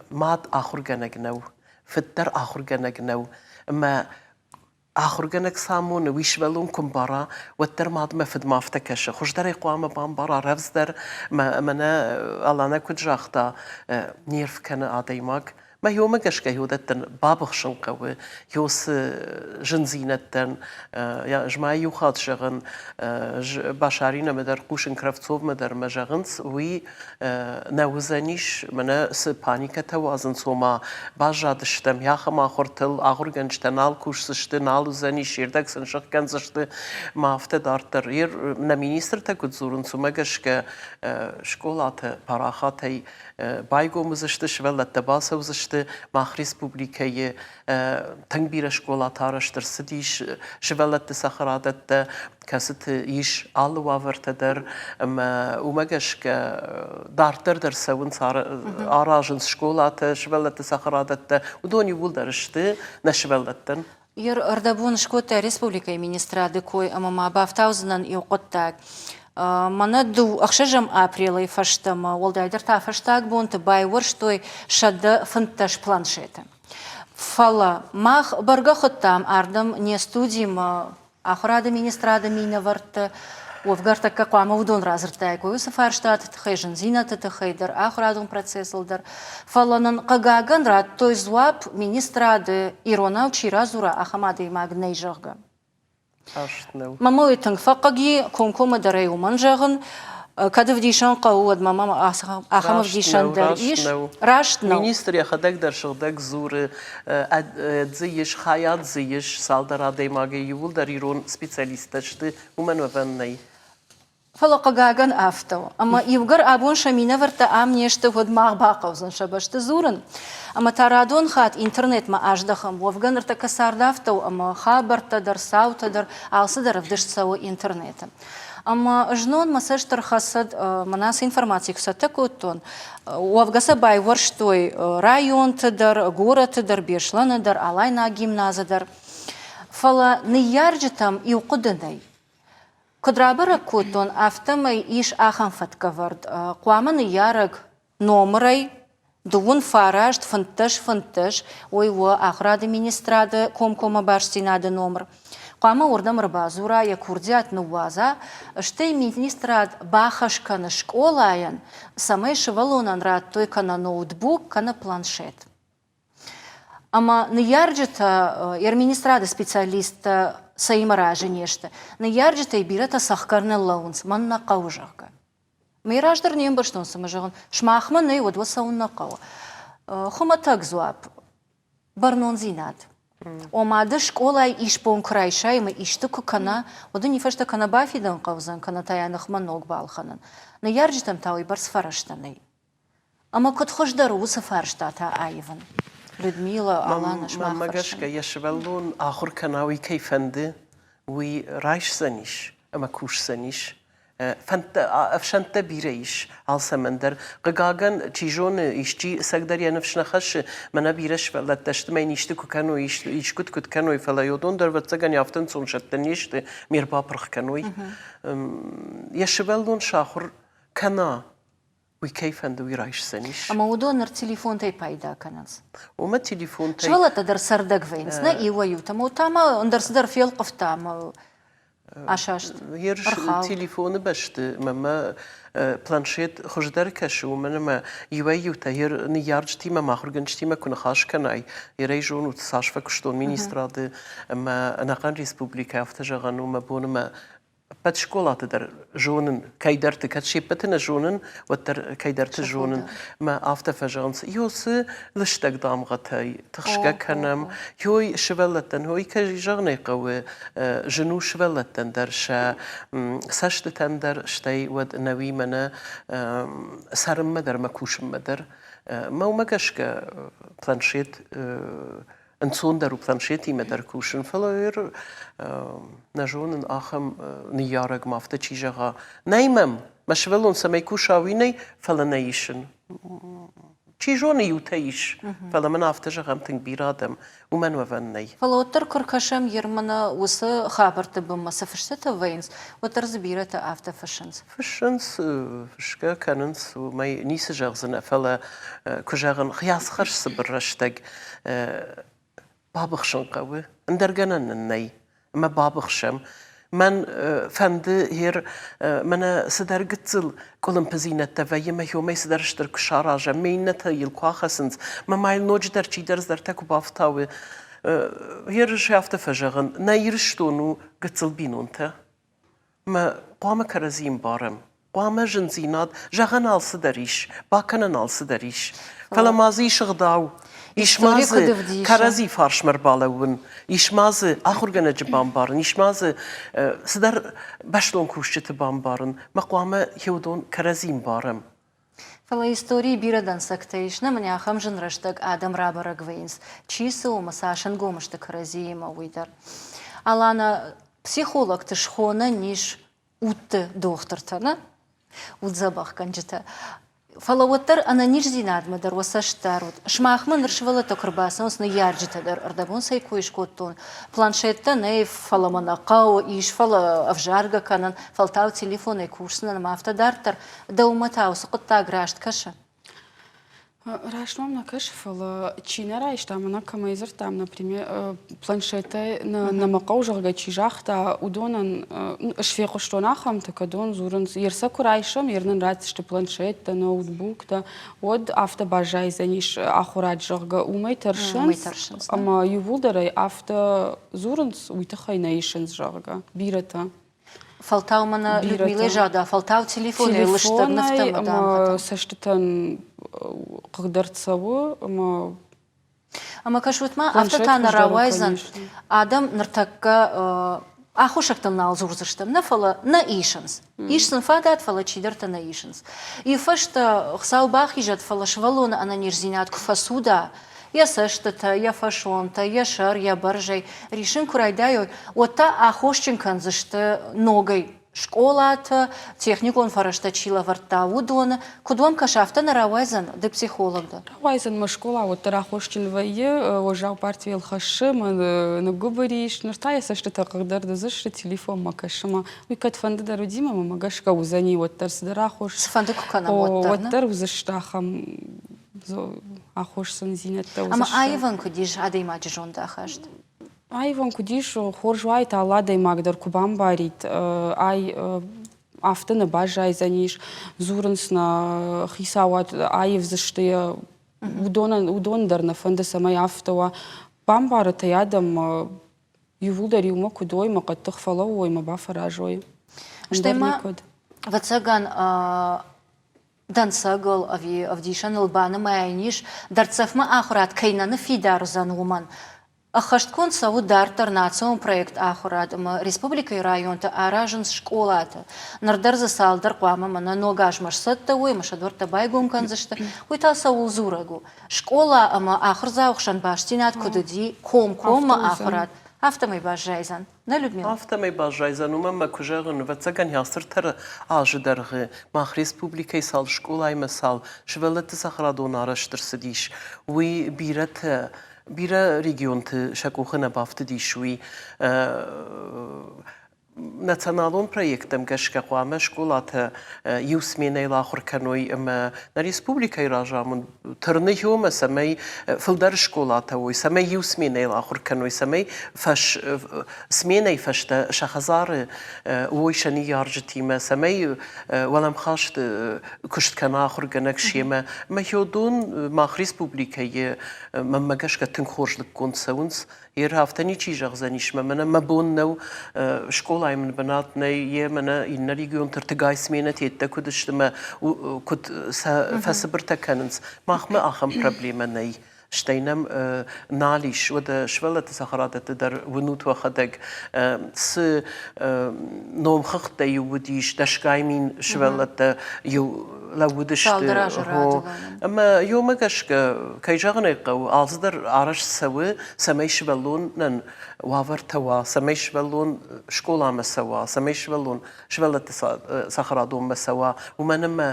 Мад ахуыргӕнӕг нӕу, фыд дӕр ахуыргӕнӕг нӕу. Ӕмӕ. Ахуыргӕнӕг цы амоны, уый сывӕллон куы мбара, уӕддӕр мадмӕ фыдмӕ афтӕ кӕсы. Хуыздӕр ӕй хъуамӕ бамбара рӕвдздӕр. Мӕнӕ Аланӕ куыд загъта, нерв кӕны адӕймаг. Мӕ уымӕ гӕсгӕ уыдӕттӕн бабыхсын хъӕуы, цы зындзинӕдтӕн. Ӕз ма иу хатт зӕгъын, Башаринамӕ дӕр хъусын, Кравцовмӕ дӕр мӕ зӕгъынц, уый нӕ уыдзӕнис, мӕнӕ цы паникӕтӕ уадзынц, ома баззадыстӕм ахӕм ахуыртыл, ахуыргӕнджытӕ нал кусдзысты, нал уыдзӕнис, се рдӕг сын сыхгӕндзысты, ма афтӕ дарддӕр. Нӕ министртӕ куыд дзурынц, уымӕ гӕсгӕ скъолатӕ парахатӕй байгом уыдзысты, сывӕллӕттӕ бацӕудзысты. Мах республикӕйы тынг бирӕ скъолатӕ арӕзт ӕрцыдис, сывӕллӕтты цӕхӕрадӕттӕ, кӕцыты ис алы уавӕртӕ дӕр ӕмӕ уымӕ гӕсгӕ дарддӕр дӕр цӕуынц, аразынц скъолатӕ, сывӕллӕтты цӕхӕрадӕттӕ. Уыдон иууылдӕр сты нӕ сывӕллӕттӕн. Ӕрдӕбон скодта республикӕйы министрады кой ӕмӕ ма бафтаудзынӕн иу хъуыддаг. Мӕнӕ ӕхсӕзӕм апрелӕй фӕстӕмӕ, уӕлдайдӕр та фӕстаг бонты байуӕрстой 115 планшеты. Фӕлӕ мах бӕргӕ хуыдтам ардӕм не студимӕ Ахуырады министрады минӕвӕртты уӕвгӕ ӕртӕккӕ хъуамӕ уыдон радзырдтаиккой уыцы фарстаты тыххӕй, зындзинӕдты тыххӕй дӕр, ахуырадон процессыл дӕр. Фӕлӕ нын, хъыгагӕн, радтой дзуапп, министрады иронау чи радзура, ахӕм адӕймаг нӕй, зӕгъгӕ. Раст нӕу. Мӕ уый тынг фӕхъыг и, комкоммӕ дӕр ӕй уымӕн зӕгъын. Кӕд ӕвдисӕн хъӕуы, уӕд мӕм ахӕм ӕвдисӕн дӕр ис. Раст нӕу. Министр йӕхӕдӕг дӕр сыгъдӕг дзуры, дзы ис, хайад дзы ис цалдӕр адӕймагӕй, иууылдӕр ирон специалисттӕ сты, уымӕн уӕвӕн нӕй. Фӕлӕ хъыгагӕн афтӕ у, ӕмӕ иугӕр абон сӕ минӕвӕрттӕ ам не сты, уӕд мах бахъӕудзӕн сӕ бӕсты дзурын. Ӕмӕ та радон хатт интернетмӕ аздӕхӕм. Уӕвгӕ ныртӕккӕ цард афтӕ у, ӕмӕ хабӕрттӕ дӕр, цаутӕ дӕр, алцыдӕр ӕвдыст цӕуы интернеты. Ӕмӕ знон мӕ цӕст ӕрхӕцыд, мӕнӕ цы информаци куы цӕттӕ кодтон, уӕвгӕ сӕ байуӕрстой районты дӕр, горӕты дӕр, Беслӕны дӕр, Алайнаг гимназы дӕр. Фӕлӕ ныййарджытӕм иу хъуыды нӕй. Куыд рабӕрӕг кодтон, афтӕмӕй ис ахӕм фӕткӕвӕрд, хъуамӕ ныййарӕг номырӕй дыууын фараст, 15 15, уый у Ахуырады министрады комкоммӕ бастдзинады номыр. Хъуамӕ уырдӕм ӕрбадзура, йӕ курдиат ныууадза, стӕй министрад бахӕс кӕны скъолайӕн, цӕмӕй сывӕллонӕн радтой кӕнӕ ноутбук, кӕнӕ планшет. Ӕмӕ ныййарджытӕ, йӕ министрады специалисттӕ цӕимӕ разы не сты. Ныййарджытӕй бирӕтӕ цӕхгӕр ныллӕууынц, мӕн нӕ хъӕуы, зӕгъгӕ. Мӕ раздӕр не мбӕрстон, цымӕ зӕгъын, сымахмӕ нӕй, уӕд уӕ цӕуын нӕ хъӕуы. Хуымӕтӕг дзуапп, бӕрнондзинад. Ома ды скъолайы исбон куы райсай ӕмӕ исты куы кӕна, уӕд ын фӕстӕ кӕнӕ бафидын хъӕудзӕн, кӕнӕ та йӕ ныхмӕ ног балхӕнын. Ныййарджытӕм та уыйбӕрц фӕрӕзтӕ нӕй. Ӕмӕ куыд хуыздӕр у уыцы фарстатӕ аивын? Людмила, Алана, сымах Мӕнмӕ гӕсгӕ, йӕ сывӕллон ахуыр кӕна, уый кӕй фӕнды, уый райсдзӕнис ӕмӕ кусдзӕнис. Фӕндтӕ, ӕфсӕнттӕ бирӕ ис алцӕмӕн дӕр. Хъыгагӕн, чи зоны, исчи ӕцӕгдӕр йӕ ныфс нӕ хӕссы, мӕнӕ бирӕ сывӕллӕттӕ сты, мӕ йын исты куы кӕной, искуыд куыд кӕной, фӕлӕ уыдон дӕр, ӕвӕццӕгӕн, афтӕ ӕнцон сӕттӕн не сты, ме рбапырх кӕной. Йӕ сывӕллон сахуыр кӕна, уый кӕй фӕнды, уый райсдзӕнис. Ӕмӕ уыдон ныр телефонтӕй пайда кӕнынц. Уымӕ телефонтӕй... Сывӕллӕттӕ дӕр цӕрдӕг вӕййынц, нӕ иуӕй-иутӕ. Ӕмӕ та ма ӕндӕр цыдӕр фелхъывта ӕмӕ асаст, ӕрхауд. Телефоны бӕсты мӕмӕ планшет хуыздӕр кӕсы, уымӕн ӕмӕ иуӕй-иутӕ ныййарджытимӕ ӕмӕ ахуыргӕнджытимӕ куы ныхас кӕнай, ерӕй зонут, цас фӕкуыстон министрады ӕмӕ ӕнӕхъӕн республикӕ, афтӕ зӕгъӕн у, мӕ бон ӕмӕ ӕппӕт скъолаты дӕр зонын, кӕйдӕрты, кӕд се ппӕты нӕ зонын, уӕддӕр кӕйдӕрты зонын. Мӕ афтӕ фӕзӕгъынц, ё цы лыстӕг дамгъӕтӕй тыхсгӕ кӕнӕм, ёй сывӕллӕттӕн, ой, кӕй зӕгъын ӕй хъӕуы, зын у сывӕллӕттӕн дӕр сӕ цӕстытӕн дӕр, стӕй уӕд нӕуи мӕнӕ цӕрынмӕ дӕр мӕ кусынмӕ дӕр. Мӕ уымӕ гӕсгӕ планшет ӕнцондӕр у планшетимӕ дӕр кусын, фӕлӕ нӕ зонын ахӕм ныййарӕг ма афтӕ чи зӕгъа, нӕй мӕм, мӕ сывӕллон цӕмӕй куса, уый нӕй, фӕлӕ нӕ исын. Чи зоны, иутӕ ис, фӕлӕ мын афтӕ зӕгъӕм тынг бирӕ адӕм, уымӕн уӕвӕн нӕй. Фӕлӕ уӕддӕр куы ркӕсӕм Ерманы уыцы хабӕртты бынмӕ цы фыстытӕ вӕййынц, уӕддӕр дзы бирӕтӕ афтӕ фыссынц. Фыссынц, фысгӕ кӕнынц, уымӕй ницы зӕгъдзынӕ, фӕлӕ куы зӕгъын, хӕс цыбыр рӕстӕг. Бабыхсын хъӕуы, ӕндӕр гӕнӕн нын нӕй. Ӕмӕ бабыхсӕм. Мӕн фӕнды гьер мӕнӕ цыдӕр гыццыл къуылымпыдзинӕдтӕ вӕййы мӕ хиомӕй цыдӕр стыр куы саразӕм, ме иннӕтӕ йыл куы ахӕцынц, мӕ ма йыл ноджыдӕр чидӕр цыдӕртӕ куы бафтауы. Гьер афтӕ фӕзӕгъын, нӕ Ирыстон у гыццыл бинонтӕ. Мӕ хъуамӕ кӕрӕдзи ӕмбарӕм. Хъуамӕ зындзинад зӕгъӕн алцыдӕр ис, бакӕнӕн алцыдӕр ис. Фӕлӕ ма дзы ис ӕгъдау, ис ма дзы кӕрӕдзи фарсмӕ ӕрбалӕууын, ис ма дзы ахуыргӕнӕджы бамбарын, ис ма дзы цыдӕр бӕстон кусджыты бамбарын. Мӕ хъуамӕ уыдон кӕрӕдзи ӕмбарӕм. Фӕлӕ историйы бирӕ дӕнцӕгтӕ ис, нӕ мын ахӕм зын рӕстӕг адӕм рабӕрӕг вӕййынц, чи цы у ӕмӕ цас ӕнгом сты кӕрӕдзиимӕ, уый дӕр. Алана, психологты схонӕн ис удты дохтыртӕ, нӕ? Уддзӕбӕхгӕнджытӕ. Фӕлӕ уӕддӕр ӕнӕниздзинадмӕ дӕр уӕ цӕст дарут. Сымахмӕ ныр сывӕллӕттӕ куы рбацӕуынц, ныййарджытӕ дӕр ӕрдӕбон цӕй кой скодтон, планшеттӕ нӕй, фӕлӕ мӕ нӕ хъӕуы, ис, фӕлӕ ӕвзаргӕ кӕнын, фӕлтау телефонӕй кусдзынӕн ӕмӕ афтӕ дарддӕр. Дӕумӕ та уыцы хъуыддаг раст кӕсы? Раст мӕм нӕ кӕсы, фӕлӕ чи нӕ райста, мӕнӕ кӕмӕй дзырдтам, например, планшетӕй нӕ хъӕуы, зӕгъгӕ, чи загъта, уыдонӕн ӕз фехъуыстон ахӕмтӕ, кӕдон дзурынц, ер сӕ куы райсӕм, ер нын ратдзысты планшеттӕ, ноутбуктӕ, уӕд афтӕ баззайдзӕнис ахуырад, зӕгъгӕ, уымӕй тӕрсынц, ӕмӕ иууылдӕр ӕй афтӕ дзурынц, уый тыххӕй нӕ исынц, зӕгъгӕ, бирӕтӕ. Фӕлтау мӕнӕ Людмилӕ загъта, фӕлтау телефонӕй лыстӕг нывтӕ ӕмӕ цӕстытӕн хъыгдард цӕуы ӕмӕ Ӕмӕ кӕсут ма, афтӕ та нӕ рауайдзӕн. Адӕм ныртӕккӕ аххосӕгтыл нал дзурдзыстӕм, нӕ фӕлӕ нӕ исынц. Ис сын фадат, фӕлӕ чидӕртӕ нӕ исынц. Иу фӕстӕ Хуыцау бахизӕд, фӕлӕ сывӕллоны ӕнӕниздзинад куы фӕцуда, йӕ цӕстытӕ, йӕ фӕсонтӕ, йӕ сӕр, йӕ бӕрзӕй риссын куы райдайой, уӕд та аххосджын кӕндзысты ногӕй скъолатӕ, техникон фӕрӕзтӕ чи лӕвӕрдта, уыдоны. Куыд уӕм кӕсы, афтӕ нӕ рауайдзӕн, ды психолог дӕ? Рауайдзӕн, мӕ скъола уӕддӕр аххосджын вӕййы, уӕззау партийыл хӕссы, мӕ ныггуыбыр ис, ныр та йӕ цӕстытӕ хъыгдард уыдзысты, телефонмӕ кӕсы мӕ. Уый кӕдфӕнды дӕр уыди мӕ мӕ гӕсгӕ уыдзӕни уӕддӕр цыдӕр аххос. Цыфӕнды куы кӕнӕм, уӕддӕр. Уӕддӕр уыдзысты ахӕм аххосдзиндзинӕдтӕ уыдзысты. Ӕмӕ аивӕн куыд ис адӕймаджы зондахаст? Аивӕн куыд ис, хорз уаид, алы адӕймаг дӕр куы бамбарид, ай афтӕ нӕ баззайдзӕнис, дзурынц нӕ хицауад аивдзысты йӕ, уыдонӕн, уыдон дӕр нӕ фӕнды, цӕмӕй афтӕ уа. Бамбарут ӕй адӕм, иууылдӕр иумӕ куыд уой, мӕ хъӕддых фӕлӕууой, мӕ бафӕразой. Стӕй ма, ӕвӕццӕгӕн, дӕнцӕгыл ӕви ӕвдисӕныл банымайӕн ис, дӕрддзӕфмӕ ахуырад кӕй нӕ ныффидар уыдзӕн, уымӕн. Ӕххӕстгонд цӕуы дарддӕр национ проект Ахуырад ӕмӕ республикӕйы районты аразынц скъолатӕ. Ныр дӕр дзы цалдӕр хъуамӕ мӕнӕ ног азмӕ сцӕттӕ уой ӕмӕ сӕ дуӕрттӕ байгом кӕндзысты. Уый та цӕуыл дзурӕг у? Скъола ӕмӕ ахуырдзауы хсӕн бастдзинад куыд уыди, комкоммӕ ахуырад, афтӕмӕй баззайдзӕн. Нӕ, Людмила? Афтӕмӕй баззайдзӕн, уымӕн мӕ куы зӕгъын, ӕвӕццӕгӕн, цыртӕр азы дӕргъы мах республикӕйы цал скъолаимӕ цал сывӕллӕтты цӕхӕрадон арӕзт ӕрцыдис, уый бирӕтӕ бирӕ регионты сӕ къухы нӕ бафтыдис, уый националон проекттӕм гӕсгӕ хъуамӕ скъолатӕ иу сменӕйыл ахуыр кӕной ӕмӕ нӕ республикӕйы разамынд тырны иумӕ, цӕмӕй фылдӕр скъолатӕ уой, цӕмӕй иу сменӕйыл ахуыр кӕной, цӕмӕй фӕс сменӕйы фӕстӕ сӕ хӕдзары уой сӕ ныййарджытимӕ, цӕмӕй уӕлӕмхаст куыст кӕна ахуыргӕнӕг семӕ. Ӕмӕ уыдон мах республикӕйы мӕнмӕ гӕсгӕ тынг хорз лыггонд цӕуынц. Ер афтӕ ничи зӕгъдзӕнис, мӕ мӕнӕ мӕ бон нӕу, скъолайы мын бынат нӕй, йе мӕнӕ иннӕ регионты ӕртыгай сменӕтӕ куыд сты мӕ куыд сӕ фӕцыбыртӕ кӕнынц. Махмӕ ахӕм проблемӕ нӕй. Стӕй нӕм нал ис, уӕдӕ сывӕллӕтты цӕхӕрадӕтты дӕр уынут уӕхӕдӕг, цы номхыгъдтӕ-иу уыдис, дӕсгай мин сывӕллӕттӕ-иу лӕууыдысты. Ӕмӕ иумӕ гӕсгӕ, кӕй зӕгъын ӕй хъӕуы, алцыдӕр арӕзт цӕуы, цӕмӕй сывӕллонӕн уавӕртӕ уа, цӕмӕй сывӕллон скъоламӕ цӕуа, цӕмӕй сывӕллон сывӕллӕтты цӕхӕрадонмӕ цӕуа, уымӕн ӕмӕ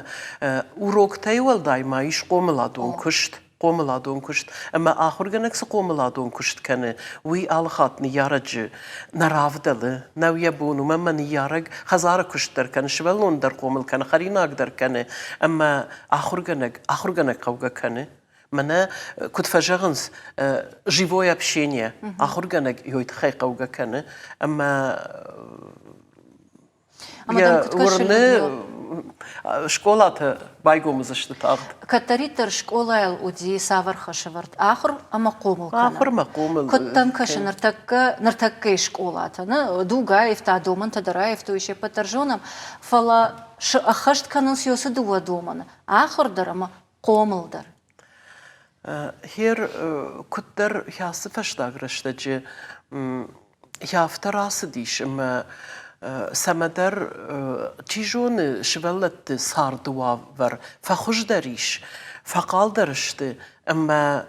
уроктӕй уӕлдай ма ис хъомыладон куыст хъомыладон куыст ӕмӕ ахуыргӕнӕг цы хъомыладон куыст кӕны, уый алыхатт ныййарӕджы нӕ равдӕлы, нӕу йӕ бон, уымӕн ӕмӕ ныййарӕг хӕдзары куыст дӕр кӕны, сывӕллон дӕр хъомыл кӕны, хӕринаг дӕр кӕны ӕмӕ ахуыргӕнӕг ахуыргӕнӕг хъӕугӕ кӕны. Мӕнӕ куыд фӕзӕгъынц, живое общение ахуыргӕнӕг йой тыххӕй хъӕугӕ кӕны ӕмӕ Ӕмӕ дӕм куыд кӕсы, уырны, скъолатӕ байгом уыдзысты тагъд. Кӕддӕриддӕр скъолайыл уыди цавӕр хӕсӕвӕрд? Ахуыр ӕмӕ хъомыл кӕнын. Ахуыр ӕмӕ хъомыл. Куыд дӕм кӕсы ныртӕккӕ, ныртӕккӕйы скъолатӕ? Нӕ, дуг аивта, домӕнтӕ дӕр аивтой, се ппӕт дӕр зонӕм, фӕлӕ ӕххӕст кӕнынц уыцы дыууӕ домӕны ахуыр дӕр ӕмӕ хъомыл дӕр. Хер куыддӕр ацы фӕстаг рӕстӕджы афтӕ рацыдис ӕмӕ цӕмӕдӕр, чи зоны, сывӕллӕтты царды уавӕр фӕхуыздӕр ис, фӕхъалдӕр сты ӕмӕ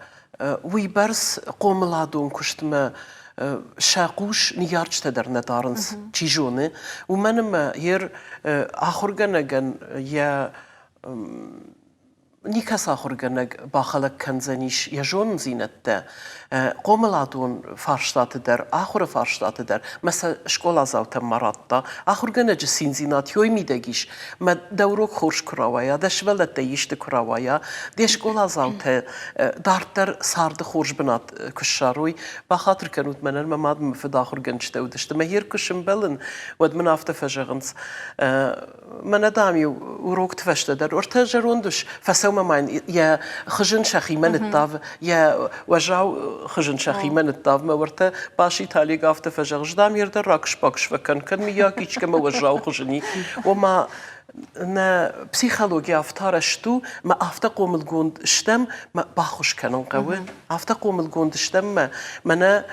уыйбӕрц хъомыладон куыстмӕ сӕ хъус ныййарджытӕ дӕр нӕ дарынц, чи зоны, уымӕн ӕмӕ йе ахуыргӕнӕгӕн йӕ никӕцы ахуыргӕнӕг бахӕлӕг кӕндзӕнис йӕ зонындзинӕдтӕ хъомыладон фарстаты дӕр, ахуыры фарстаты дӕр мӕ сӕ скъоладзаутӕм ма радта. Ахуыргӕнӕджы циндзинад ёй мидӕг ис, мӕ дӕ урок хорз куы рауайа, дӕ сывӕллӕттӕй исты куы рауайа, де скъоладзаутӕ дарддӕр царды хорз бынат куы ссарой. Бахатыр кӕнут мӕнӕн, мӕ мад мӕ фыд ахуыргӕнджытӕ уыдысты. Мӕ йер куы сымбӕлын, уӕд мын афтӕ фӕзӕгъынц, Мӕнӕ, дам-иу урокты фӕстӕ дӕр ӕртӕ зӕронд ус фӕцӕуы ма йын йӕ хызын сӕхимӕ ныддав, йӕ уӕззау хызын сӕхимӕ ныддав. Мӕ уӕртӕ Баси Талег афтӕ фӕзӕгъы, дам, йе рдӕр ракыс-бакыс фӕкӕн, кӕд мыййаг искӕмӕ уӕззау хызын и. Ома нӕ психологи афтӕ арӕзт у, мӕ афтӕ хъомылгонд стӕм, мӕ баххуыс кӕнын хъӕуы. Афтӕ хъомылгонд стӕм, мӕ мӕнӕ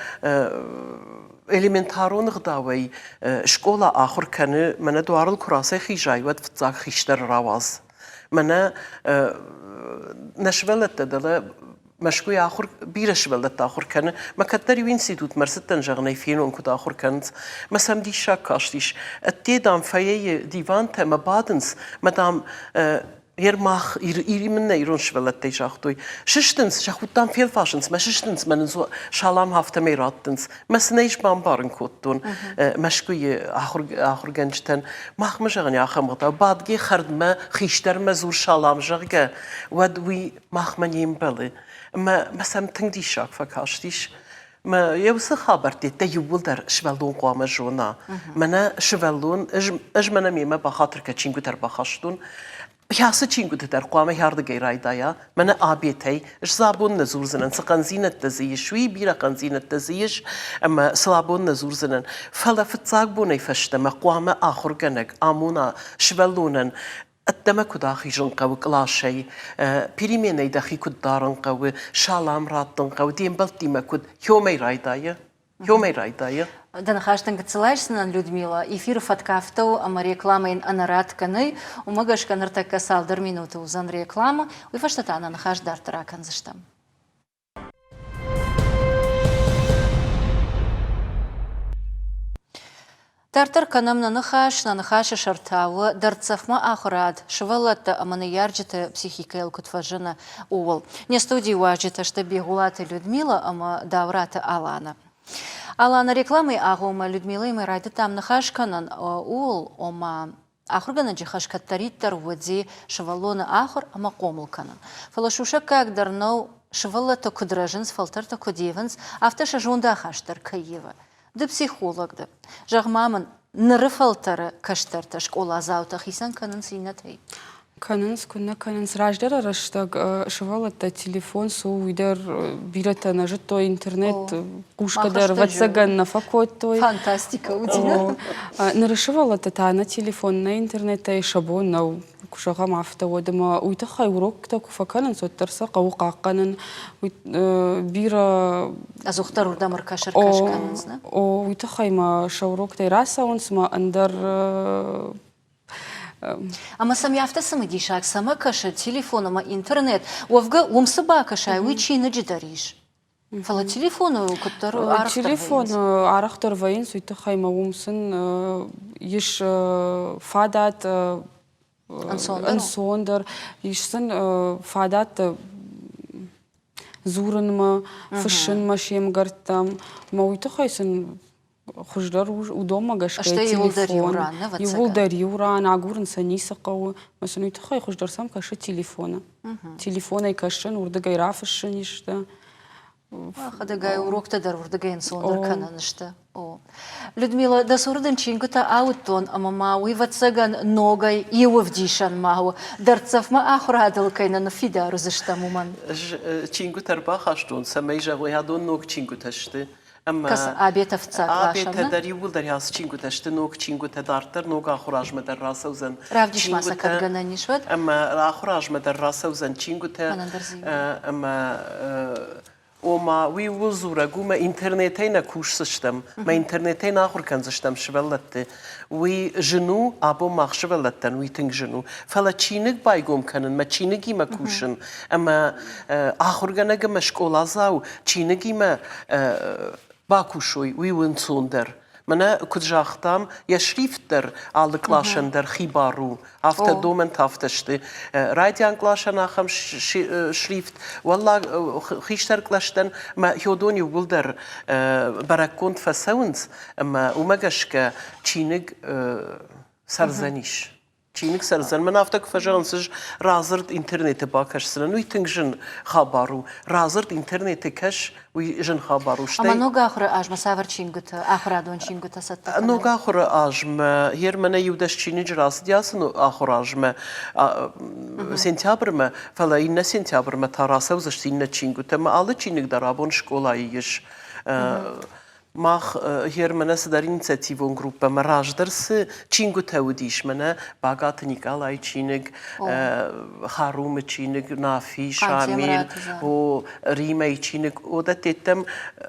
элементарон ӕгъдауӕй скъола ахуыр кӕны, мӕнӕ дуарыл куы рацӕйхизай, уӕд фыццаг хистӕр рауадз. Мӕнӕ нӕ сывӕллӕттӕ дӕлӕ Мӕскуыйы ахуыр бирӕ сывӕллӕттӕ ахуыр кӕны. Мӕ кӕддӕр иу институтмӕ ӕрцыдтӕн, зӕгъын ӕй фенон, куыд ахуыр кӕнынц. Мӕ сӕм диссаг кастис. Ӕдде, дам, фойейы дивантӕ мӕ бадынц, мӕ, дам, Ер мах Ири мын нӕ ирон сывӕллӕттӕй загътой. Сыстынц, сӕ худтам фелвасынц, мӕ сыстынц, мӕ нын салам афтӕмӕй раттынц. Мӕ сын ӕй бамбарын кодтон Мӕскуыйы ахуыргӕнджытӕн. Махмӕ, зӕгъын, ахӕм ӕгъдау, бадгӕ хӕрдмӕ, хистӕрмӕ дзур салам, зӕгъгӕ, уӕд уый махмӕ не мбӕлы. Мӕ, мӕ сӕм тынг диссаг фӕкастис. Мӕ йӕ уыцы хабӕрттӕ иууылдӕр сывӕллон хъуамӕ зона. Мӕнӕ сывӕллон, ӕз, ӕз мӕнӕ мемӕ бахатыр кӕ чингуытӕ ӕрбахастон. Ацы чингуыты дӕр хъуамӕ хӕрдыгӕй райдайа, мӕнӕ абетӕй. Ӕз дзы абон нӕ дзурдзынӕн, цы хъӕндзинӕдтӕ дзы ис, уый бирӕ хъӕндзинӕдтӕ дзы ис, ӕмӕ сыл абон нӕ дзурдзынӕн. Фӕлӕ фыццаг бонӕй фӕстӕмӕ хъуамӕ ахуыргӕнӕг амона сывӕллонӕн ӕддӕмӕ куыд ахизын хъӕуы къласӕй, переменӕй дӕхи куыд дарын хъӕуы, салам раттын хъӕуы, де мбӕлттимӕ куыд, хёмӕй райдайы, хёмӕй райдайы. Дӕ ныхас дын гыццыл айсдзынӕн, Людмила. Эфиры фӕтк афтӕ у, ӕмӕ рекламӕ йын ӕнӕратгӕ нӕй. Уымӕ гӕсгӕ ныртӕккӕ цалдӕр минуты уыдзӕн рекламӕ. Уый фӕстӕ та нӕ ныхас дарддӕр акӕндзыстӕм. Дарддӕр кӕнӕм нӕ ныхас. Нӕ ныхасы сӕр та у дӕрддзӕфмӕ ахуырад сывӕллӕттӕ ӕмӕ ныййарджыты психикӕйыл куыд фӕзыны, ууыл. Не студийы уазджытӕ сты Бигъуылаты Людмила ӕмӕ Дауыраты Алана. Алана, рекламӕйы агъоммӕ Людмилӕимӕ райдыдтам ныхас кӕнын ууыл, ома Ахуыргӕнӕджы хӕс кӕддӕриддӕр уыди сывӕллоны ахуыр ӕмӕ хъомыл кӕнын. Фӕлӕ сусӕггаг дӕр нӕу, сывӕллӕттӕ куыд рӕзынц, фӕлтӕртӕ куыд ивынц, афтӕ сӕ зондахаст дӕр кӕй ивы. Ды психолог дӕ. Зӕгъ-ма мын, ныры фӕлтӕры кӕстӕртӕ, скъоладзаутӕ хицӕн кӕнынц иннӕтӕй? Кӕнынц, куыннӕ кӕнынц. Раздӕры рӕстӕг сывӕллӕттӕ телефон цы у, уый дӕр бирӕтӕ нӕ зыдтой, интернет хъусгӕ дӕр, ӕвӕццӕгӕн, нӕ фӕкодтой. Фантастикӕ уыди, нӕ? Ныры сывӕллӕттӕ та нӕ телефон, нӕ интернетӕй сӕ бон нӕу, куы зӕгъӕм, афтӕ уӕд ӕмӕ уый тыххӕй уроктӕ куы фӕкӕнынц, уӕддӕр сӕ хъӕуы хъахъхъӕнын. Бирӕ Ӕдзухдӕр уырдӕм ӕркӕс-ӕркӕс кӕнынц, нӕ? О, уый тыххӕй ма сӕ уроктӕй рацӕуынц ӕмӕ ӕндӕр Ӕмӕ сӕм афтӕ цымыдисаг цӕмӕ кӕсы телефон ӕмӕ интернет, уӕвгӕ уым цы бакӕсай, уый чиныджы дӕр ис. Фӕлӕ телефоны куыддӕр арӕхдӕр Телефоны арӕхдӕр вӕййынц, уый тыххӕй ма уым сын ис фадат ӕнцондӕр, ис сын фадат дзурынмӕ, фыссынмӕ се мгӕрттӕм. Ӕмӕ уый тыххӕй сын. Хуыздӕр у уыдонмӕ гӕсгӕ телефон. Иууылдӕр иу ран, агурын сӕ ницы хъӕуы. Ӕмӕ сын уый тыххӕй хуыздӕр сӕм кӕсы телефоны. Телефонӕй кӕсын, уырдыгӕй рафыссын исты. Хӕдӕгай уроктӕ дӕр уырдыгӕй ӕнцондӕр кӕнӕн сты. О. Людмила, дӕ цуры дын чингуытӕ ауыдтон, ӕмӕ ма уый, ӕвӕццӕгӕн, ногӕй иу ӕвдисӕн ма у, дӕрддзӕфмӕ ахуырадыл кӕй нӕ ныффидар уыдзыстӕм, уымӕн. Ӕз чингуытӕ ӕрбахастон, цӕмӕй зӕгъой, адон ног чингуытӕ сты. Ӕмӕ Абетӕ фыццаг къласӕн, Абетӕ дӕр иууылдӕр ацы чингуытӕ сты ног чингуытӕ, дарддӕр ног ахуыразмӕ дӕр рацӕудзӕн Равдис ма сӕ кӕд гӕнӕн ис, уӕд. Ӕмӕ ахуыразмӕ дӕр рацӕудзӕн чингуытӕ. Ӕмӕ ома уый ууыл дзурӕг у, мӕ интернетӕй нӕ кусдзыстӕм, мӕ интернетӕй нӕ ахуыр кӕндзыстӕм сывӕллӕтты. Уый зын у, абон мах сывӕллӕттӕн уый тынг зын у. Фӕлӕ чиныг байгом кӕнын, мӕ чиныгимӕ кусын ӕмӕ ахуыргӕнӕг ӕмӕ скъоладзау чиныгимӕ бакусой, уый у ӕнцондӕр. Мӕнӕ куыд загътам, йӕ шрифт дӕр алы къласӕн дӕр хибар у. Афтӕ домӕнтӕ афтӕ сты. Райдиан къласӕн ахӕм шрифт, уӕллаг хистӕр кълӕстӕн мӕ хёдон иууылдӕр бӕрӕггонд фӕцӕуынц, ӕмӕ уымӕ гӕсгӕ чиныг цӕрдзӕнис. Чиныг цӕрдзӕн. Мӕн афтӕ куы фӕзӕгъынц, ӕз радзырд интернеты бакӕсдзынӕн. Уый тынг зын хабар у. Радзырд интернеты кӕс, уый зын хабар у. Ӕмӕ ног ахуыры азмӕ цавӕр чингуытӕ, ахуырадон чингуытӕ цӕттӕ кӕнай? Ног ахуыры азмӕ, ер мӕнӕ иу-дӕс чиныджы рацыди ацы ахуыры азмӕ, сентябрмӕ, фӕлӕ иннӕ сентябрмӕ та рацӕудзысты иннӕ чингуытӕ. Ӕмӕ алы чиныг дӕр абон скъолайы ис. Мах гьер мӕнӕ цыдӕр инициативон группӕмӕ раздӕр цы чингуытӕ уыдис, мӕнӕ Багаты Никъалайы чиныг, Харумы чиныг, Нафи, Шамил, о, Римӕйы чиныг, уыдӕттӕм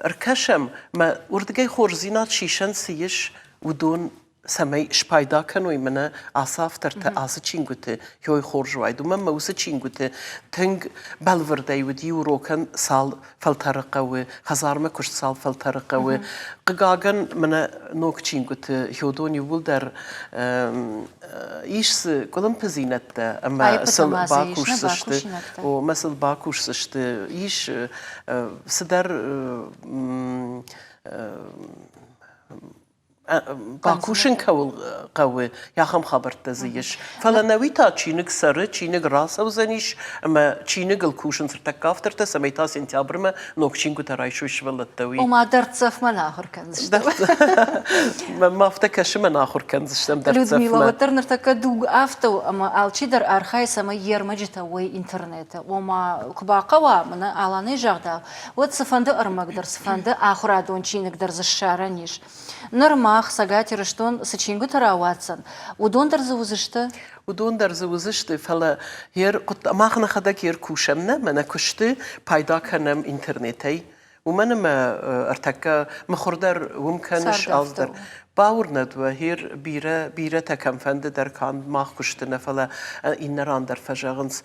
ӕркӕсӕм, мӕ уырдыгӕй хорздзинад сисӕн цы ис, уыдон цӕмӕй спайда кӕной мӕнӕ ацы автортӕ ацы чингуыты хёй хорз уайд. Уымӕн мӕ уыцы чингуыты тынг бӕлвырдӕй уыди урокӕн цал фӕлтӕры хъӕуы, хӕдзармӕ куыст цал фӕлтӕры хъӕуы. Хъыгагӕн, мӕнӕ ног чингуыты хёдон иууылдӕр ис дзы къуылымпыдзинӕдтӕ ӕмӕ сыл бакусдзысты. О, ӕмӕ сыл бакусдзысты. Ис цыдӕр бакусын кӕуыл хъӕуы, ахӕм хабӕрттӕ дзы ис. Фӕлӕ нӕуи та чиныг цӕры, чиныг рацӕудзӕнис ӕмӕ чиныгыл кусынц ӕртӕккӕ автортӕ, цӕмӕй та сентябрмӕ ног чингуытӕ райсой сывӕллӕттӕ. Уый. Ома дӕрддзӕфмӕ нӕ ахуыр кӕндзыстӕм. Мӕнмӕ афтӕ кӕсы, мӕ нӕ ахуыр кӕндзыстӕм дӕрддзӕфмӕ. Людмила, уӕддӕр ныртӕккӕ дуг афтӕ у, ӕмӕ алчидӕр архайы, цӕмӕй йе рмӕджытӕ уой интернеты. Ома, куы бахъӕуа, мӕнӕ Аланӕй загъдау, уӕд цыфӕнды ӕрмӕг дӕр, цыфӕнды ахуырадон чиныг дӕр дзы ссарӕн ис. Ныр мах, Цӕгат Ирыстон, цы чингуытӕ рауадздзӕн, уыдон дӕр дзы уыдзысты? Уыдон дӕр дзы уыдзысты, фӕлӕ мах нӕхӕдӕг йе ркусӕм нӕ, мӕнӕ куысты пайда кӕнӕм интернетӕй. Уымӕн ӕмӕ ӕртӕккӕ мыхуыр дӕр уым кӕныс, алцыдӕр. Бауырнӕд уӕ, хер бирӕ, бирӕтӕ кӕмфӕнды дӕр канд мах куысты нӕ, фӕлӕ иннӕ ран дӕр фӕзӕгъынц,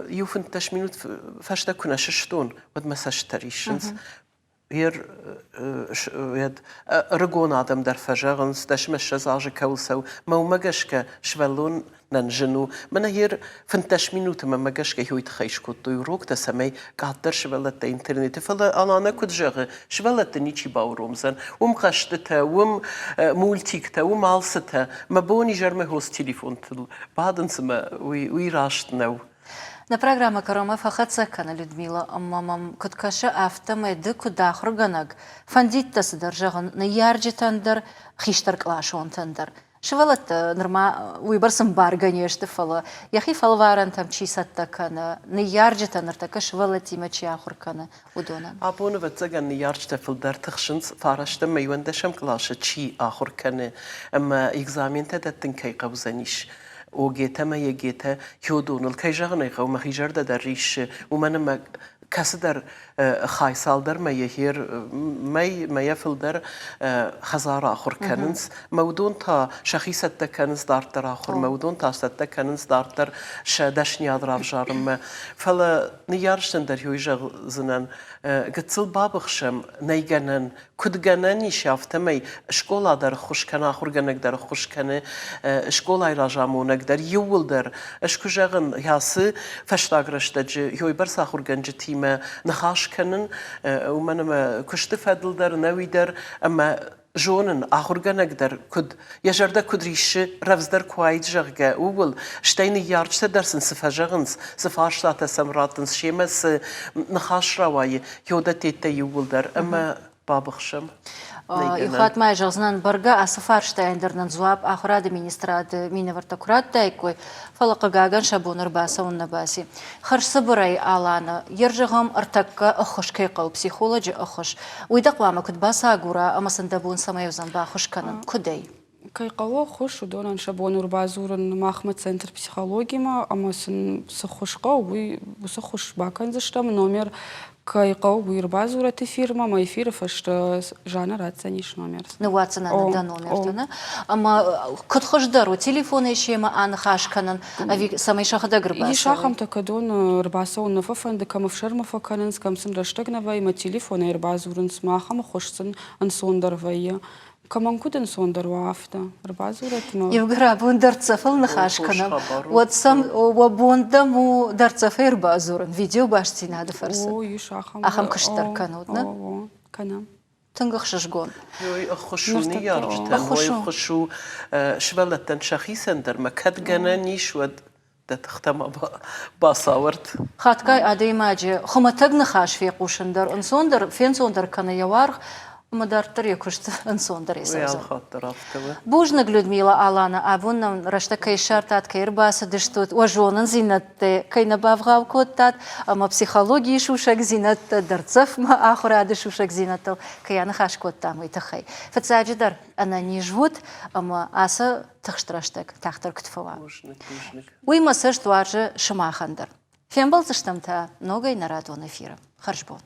иу 15 минут фӕстӕ куы нӕ сыстон, уӕд мӕ цӕстытӕ риссынц. Ӕрыгон адӕм дӕр фӕзӕгъынц, дӕсмӕ 20 азы кӕуыл цӕуы, мӕ уымӕ гӕсгӕ сывӕллонӕн зын у. Мӕнӕ йер 15 минуты мӕнмӕ гӕсгӕ уый тыххӕй скодтой уроктӕ, цӕмӕй къаддӕр сывӕллӕттӕ интернеты, фӕлӕ Алана куыд зӕгъы, сывӕллӕтты ничи бауромдзӕн. Уым хъӕзтытӕ, уым мультиктӕ, уым алцытӕ. Мӕ бон изӕрмӕ хос телефонтыл бадынц ӕмӕ уый раст нӕу. Нӕ программӕ кӕронмӕ фӕхӕццӕ кӕны Людмила ӕмӕ мӕм куыд кӕсы, афтӕмӕй ды куыд ахуыргӕнӕг, фӕндид дӕ цыдӕр зӕгъын ныййарджытӕн дӕр, хистӕркъласонтӕн дӕр. Сывӕллӕттӕ нырма уыйбӕрц ӕмбаргӕ не сты, фӕлӕ йӕхи фӕлварӕнтӕм чи цӕттӕ кӕны, ныййарджытӕ ныртӕккӕ сывӕллӕттимӕ чи ахуыр кӕны, уыдонӕн. Абон, ӕвӕццӕгӕн, ныййарджытӕ фылдӕр тыхсынц, фарӕстӕм ӕмӕ иуӕндӕсӕм къласы чи ахуыр кӕны ӕмӕ экзаментӕ дӕттын кӕй хъӕудзӕнис, ОГЭ-тӕ ӕмӕ ЕГЭ-тӕ хёдоныл, кӕй зӕгъын ӕй хъӕуы, мӕхи зӕрдӕ дӕр риссы, уымӕн ӕмӕ кӕцыдӕр хай цалдӕр мӕйы хер мӕй мӕйӕ фылдӕр хӕдзары ахуыр кӕнынц, мӕ уыдон та сӕхи цӕттӕ кӕнынц дарддӕр ахуырмӕ, уыдон та цӕттӕ кӕнынц дарддӕр сӕ дӕсниад равзарынмӕ. Фӕлӕ ныййарджытӕн дӕр уый зӕгъдзынӕн, гыццыл бабыхсӕм, нӕй гӕнӕн, куыд гӕнӕн ис, афтӕмӕй скъола дӕр ӕххуыс кӕны, ахуыргӕнӕг дӕр ӕххуыс кӕны, скъолайы разамонӕг дӕр, иууылдӕр. Ӕз куы зӕгъын, ацы фӕстаг рӕстӕджы уыйбӕрц ахуыргӕнджытимӕ ныхас кӕнын, уымӕн ӕмӕ куысты фӕдыл дӕр, ӕнӕуи дӕр, ӕмӕ. Зонын, ахуыргӕнӕг дӕр куыд, йӕ зӕрдӕ куыд риссы, рӕвдздӕр куы уаид, зӕгъгӕ, ууыл, стӕй ныййарджытӕ дӕр сын цы фӕзӕгъынц, цы фарстатӕ сӕм раттынц, семӕ цы ныхас рауайы, йодӕттӕ иууылдӕр ӕмӕ бабыхсӕм. Иу хатт ма зӕгъдзынӕн, бӕргӕ ацы фарстайӕн дӕр нын дзуапп ахуырады министрады минӕвӕрттӕ куы радтаиккой, фӕлӕ хъыгагӕн сӕ бон ӕрбацӕуын нӕ баци. Хӕрзцыбырӕй Аланы, йе рзӕгъӕм ӕртӕккӕ ӕххуыс кӕй хъӕуы, психолоджы ӕххуыс, уый дӕ хъуамӕ куыд бацагура ӕмӕ сын дӕ бон цӕмӕй уыдзӕн баххуыс кӕнын, куыдӕй? Кӕй хъӕуы ӕххуыс, уыдонӕн сӕ бон у ӕрбадзурын махмӕ центр психологимӕ ӕмӕ сын цы ххуыс хъӕуы, уый уыцы ххуыс бакӕндзыстӕм. Номер кӕй хъӕуы, уый ӕрбадзурӕт эфирмӕ ӕмӕ эфиры фӕстӕ Жанна ратдзӕнис номер. Ныууадздзынӕн дӕ номертӕ, нӕ? Ӕмӕ куыд хуыздӕр у, телефонӕй семӕ аныхас кӕнын ӕви цӕмӕй сӕхӕдӕг ӕрбацӕуой? Ис ахӕмтӕ, кӕдон ӕрбацӕуын нӕ фӕфӕнды, кӕм ӕфсӕрмы фӕкӕнынц, кӕм сын рӕстӕг нӕ вӕййы, ӕмӕ телефонӕй ӕрбадзурынц. Мӕ ахӕм ӕххуыс сын ӕнцондӕр вӕййы. Кӕмӕн куыд ӕнцондӕр уа, афтӕ ӕрбадзурӕт ӕмӕ. Иугӕр абон дӕрддзӕфыл ныхас кӕнӕм, уӕд сӕм уӕ бон дӕм у дӕрддзӕфӕй ӕрбадзурын видеобастдзинады фӕрцы. О, ис ахӕм. Ахӕм куыст дӕр кӕнут, нӕ? О, кӕнӕм. Тынг ӕхсызгон. Ой, ӕххуыс у ныййарджытӕн, ой, ӕххуыс у сывӕллӕттӕн сӕхицӕн дӕр ма кӕд гӕнӕн ис, уӕд дӕ тыхтӕ ма бацауӕрд. Хатгай адӕймаджы хуымӕтӕг ныхас фехъусын дӕр ӕнцондӕр, фенцондӕр кӕны йӕ уаргъ, ӕмӕ дарддӕр йӕ куыст ӕнцондӕр ацӕудзӕн. Бузныг, Людмила Алана, абон нӕм рӕстӕг кӕй ссардтат, кӕй ӕрбацыдыстут, уӕ зонындзинӕдтӕ кӕй нӕ бавгъау кодтат ӕмӕ психологийы сусӕгдзинӕдтӕ, дӕрддзӕфмӕ ахуырады сусӕгдзинӕдтыл кӕй аныхас кодтам, уый тыххӕй. Фыццаджыдӕр, ӕнӕниз ут ӕмӕ ацы тыхст рӕстӕг тагъддӕр куыд фӕуа. Уый мӕ цӕст уарзы сымахӕн дӕр. Фембӕлдзыстӕм та ногӕй нӕ радон эфиры. Хӕрзбон.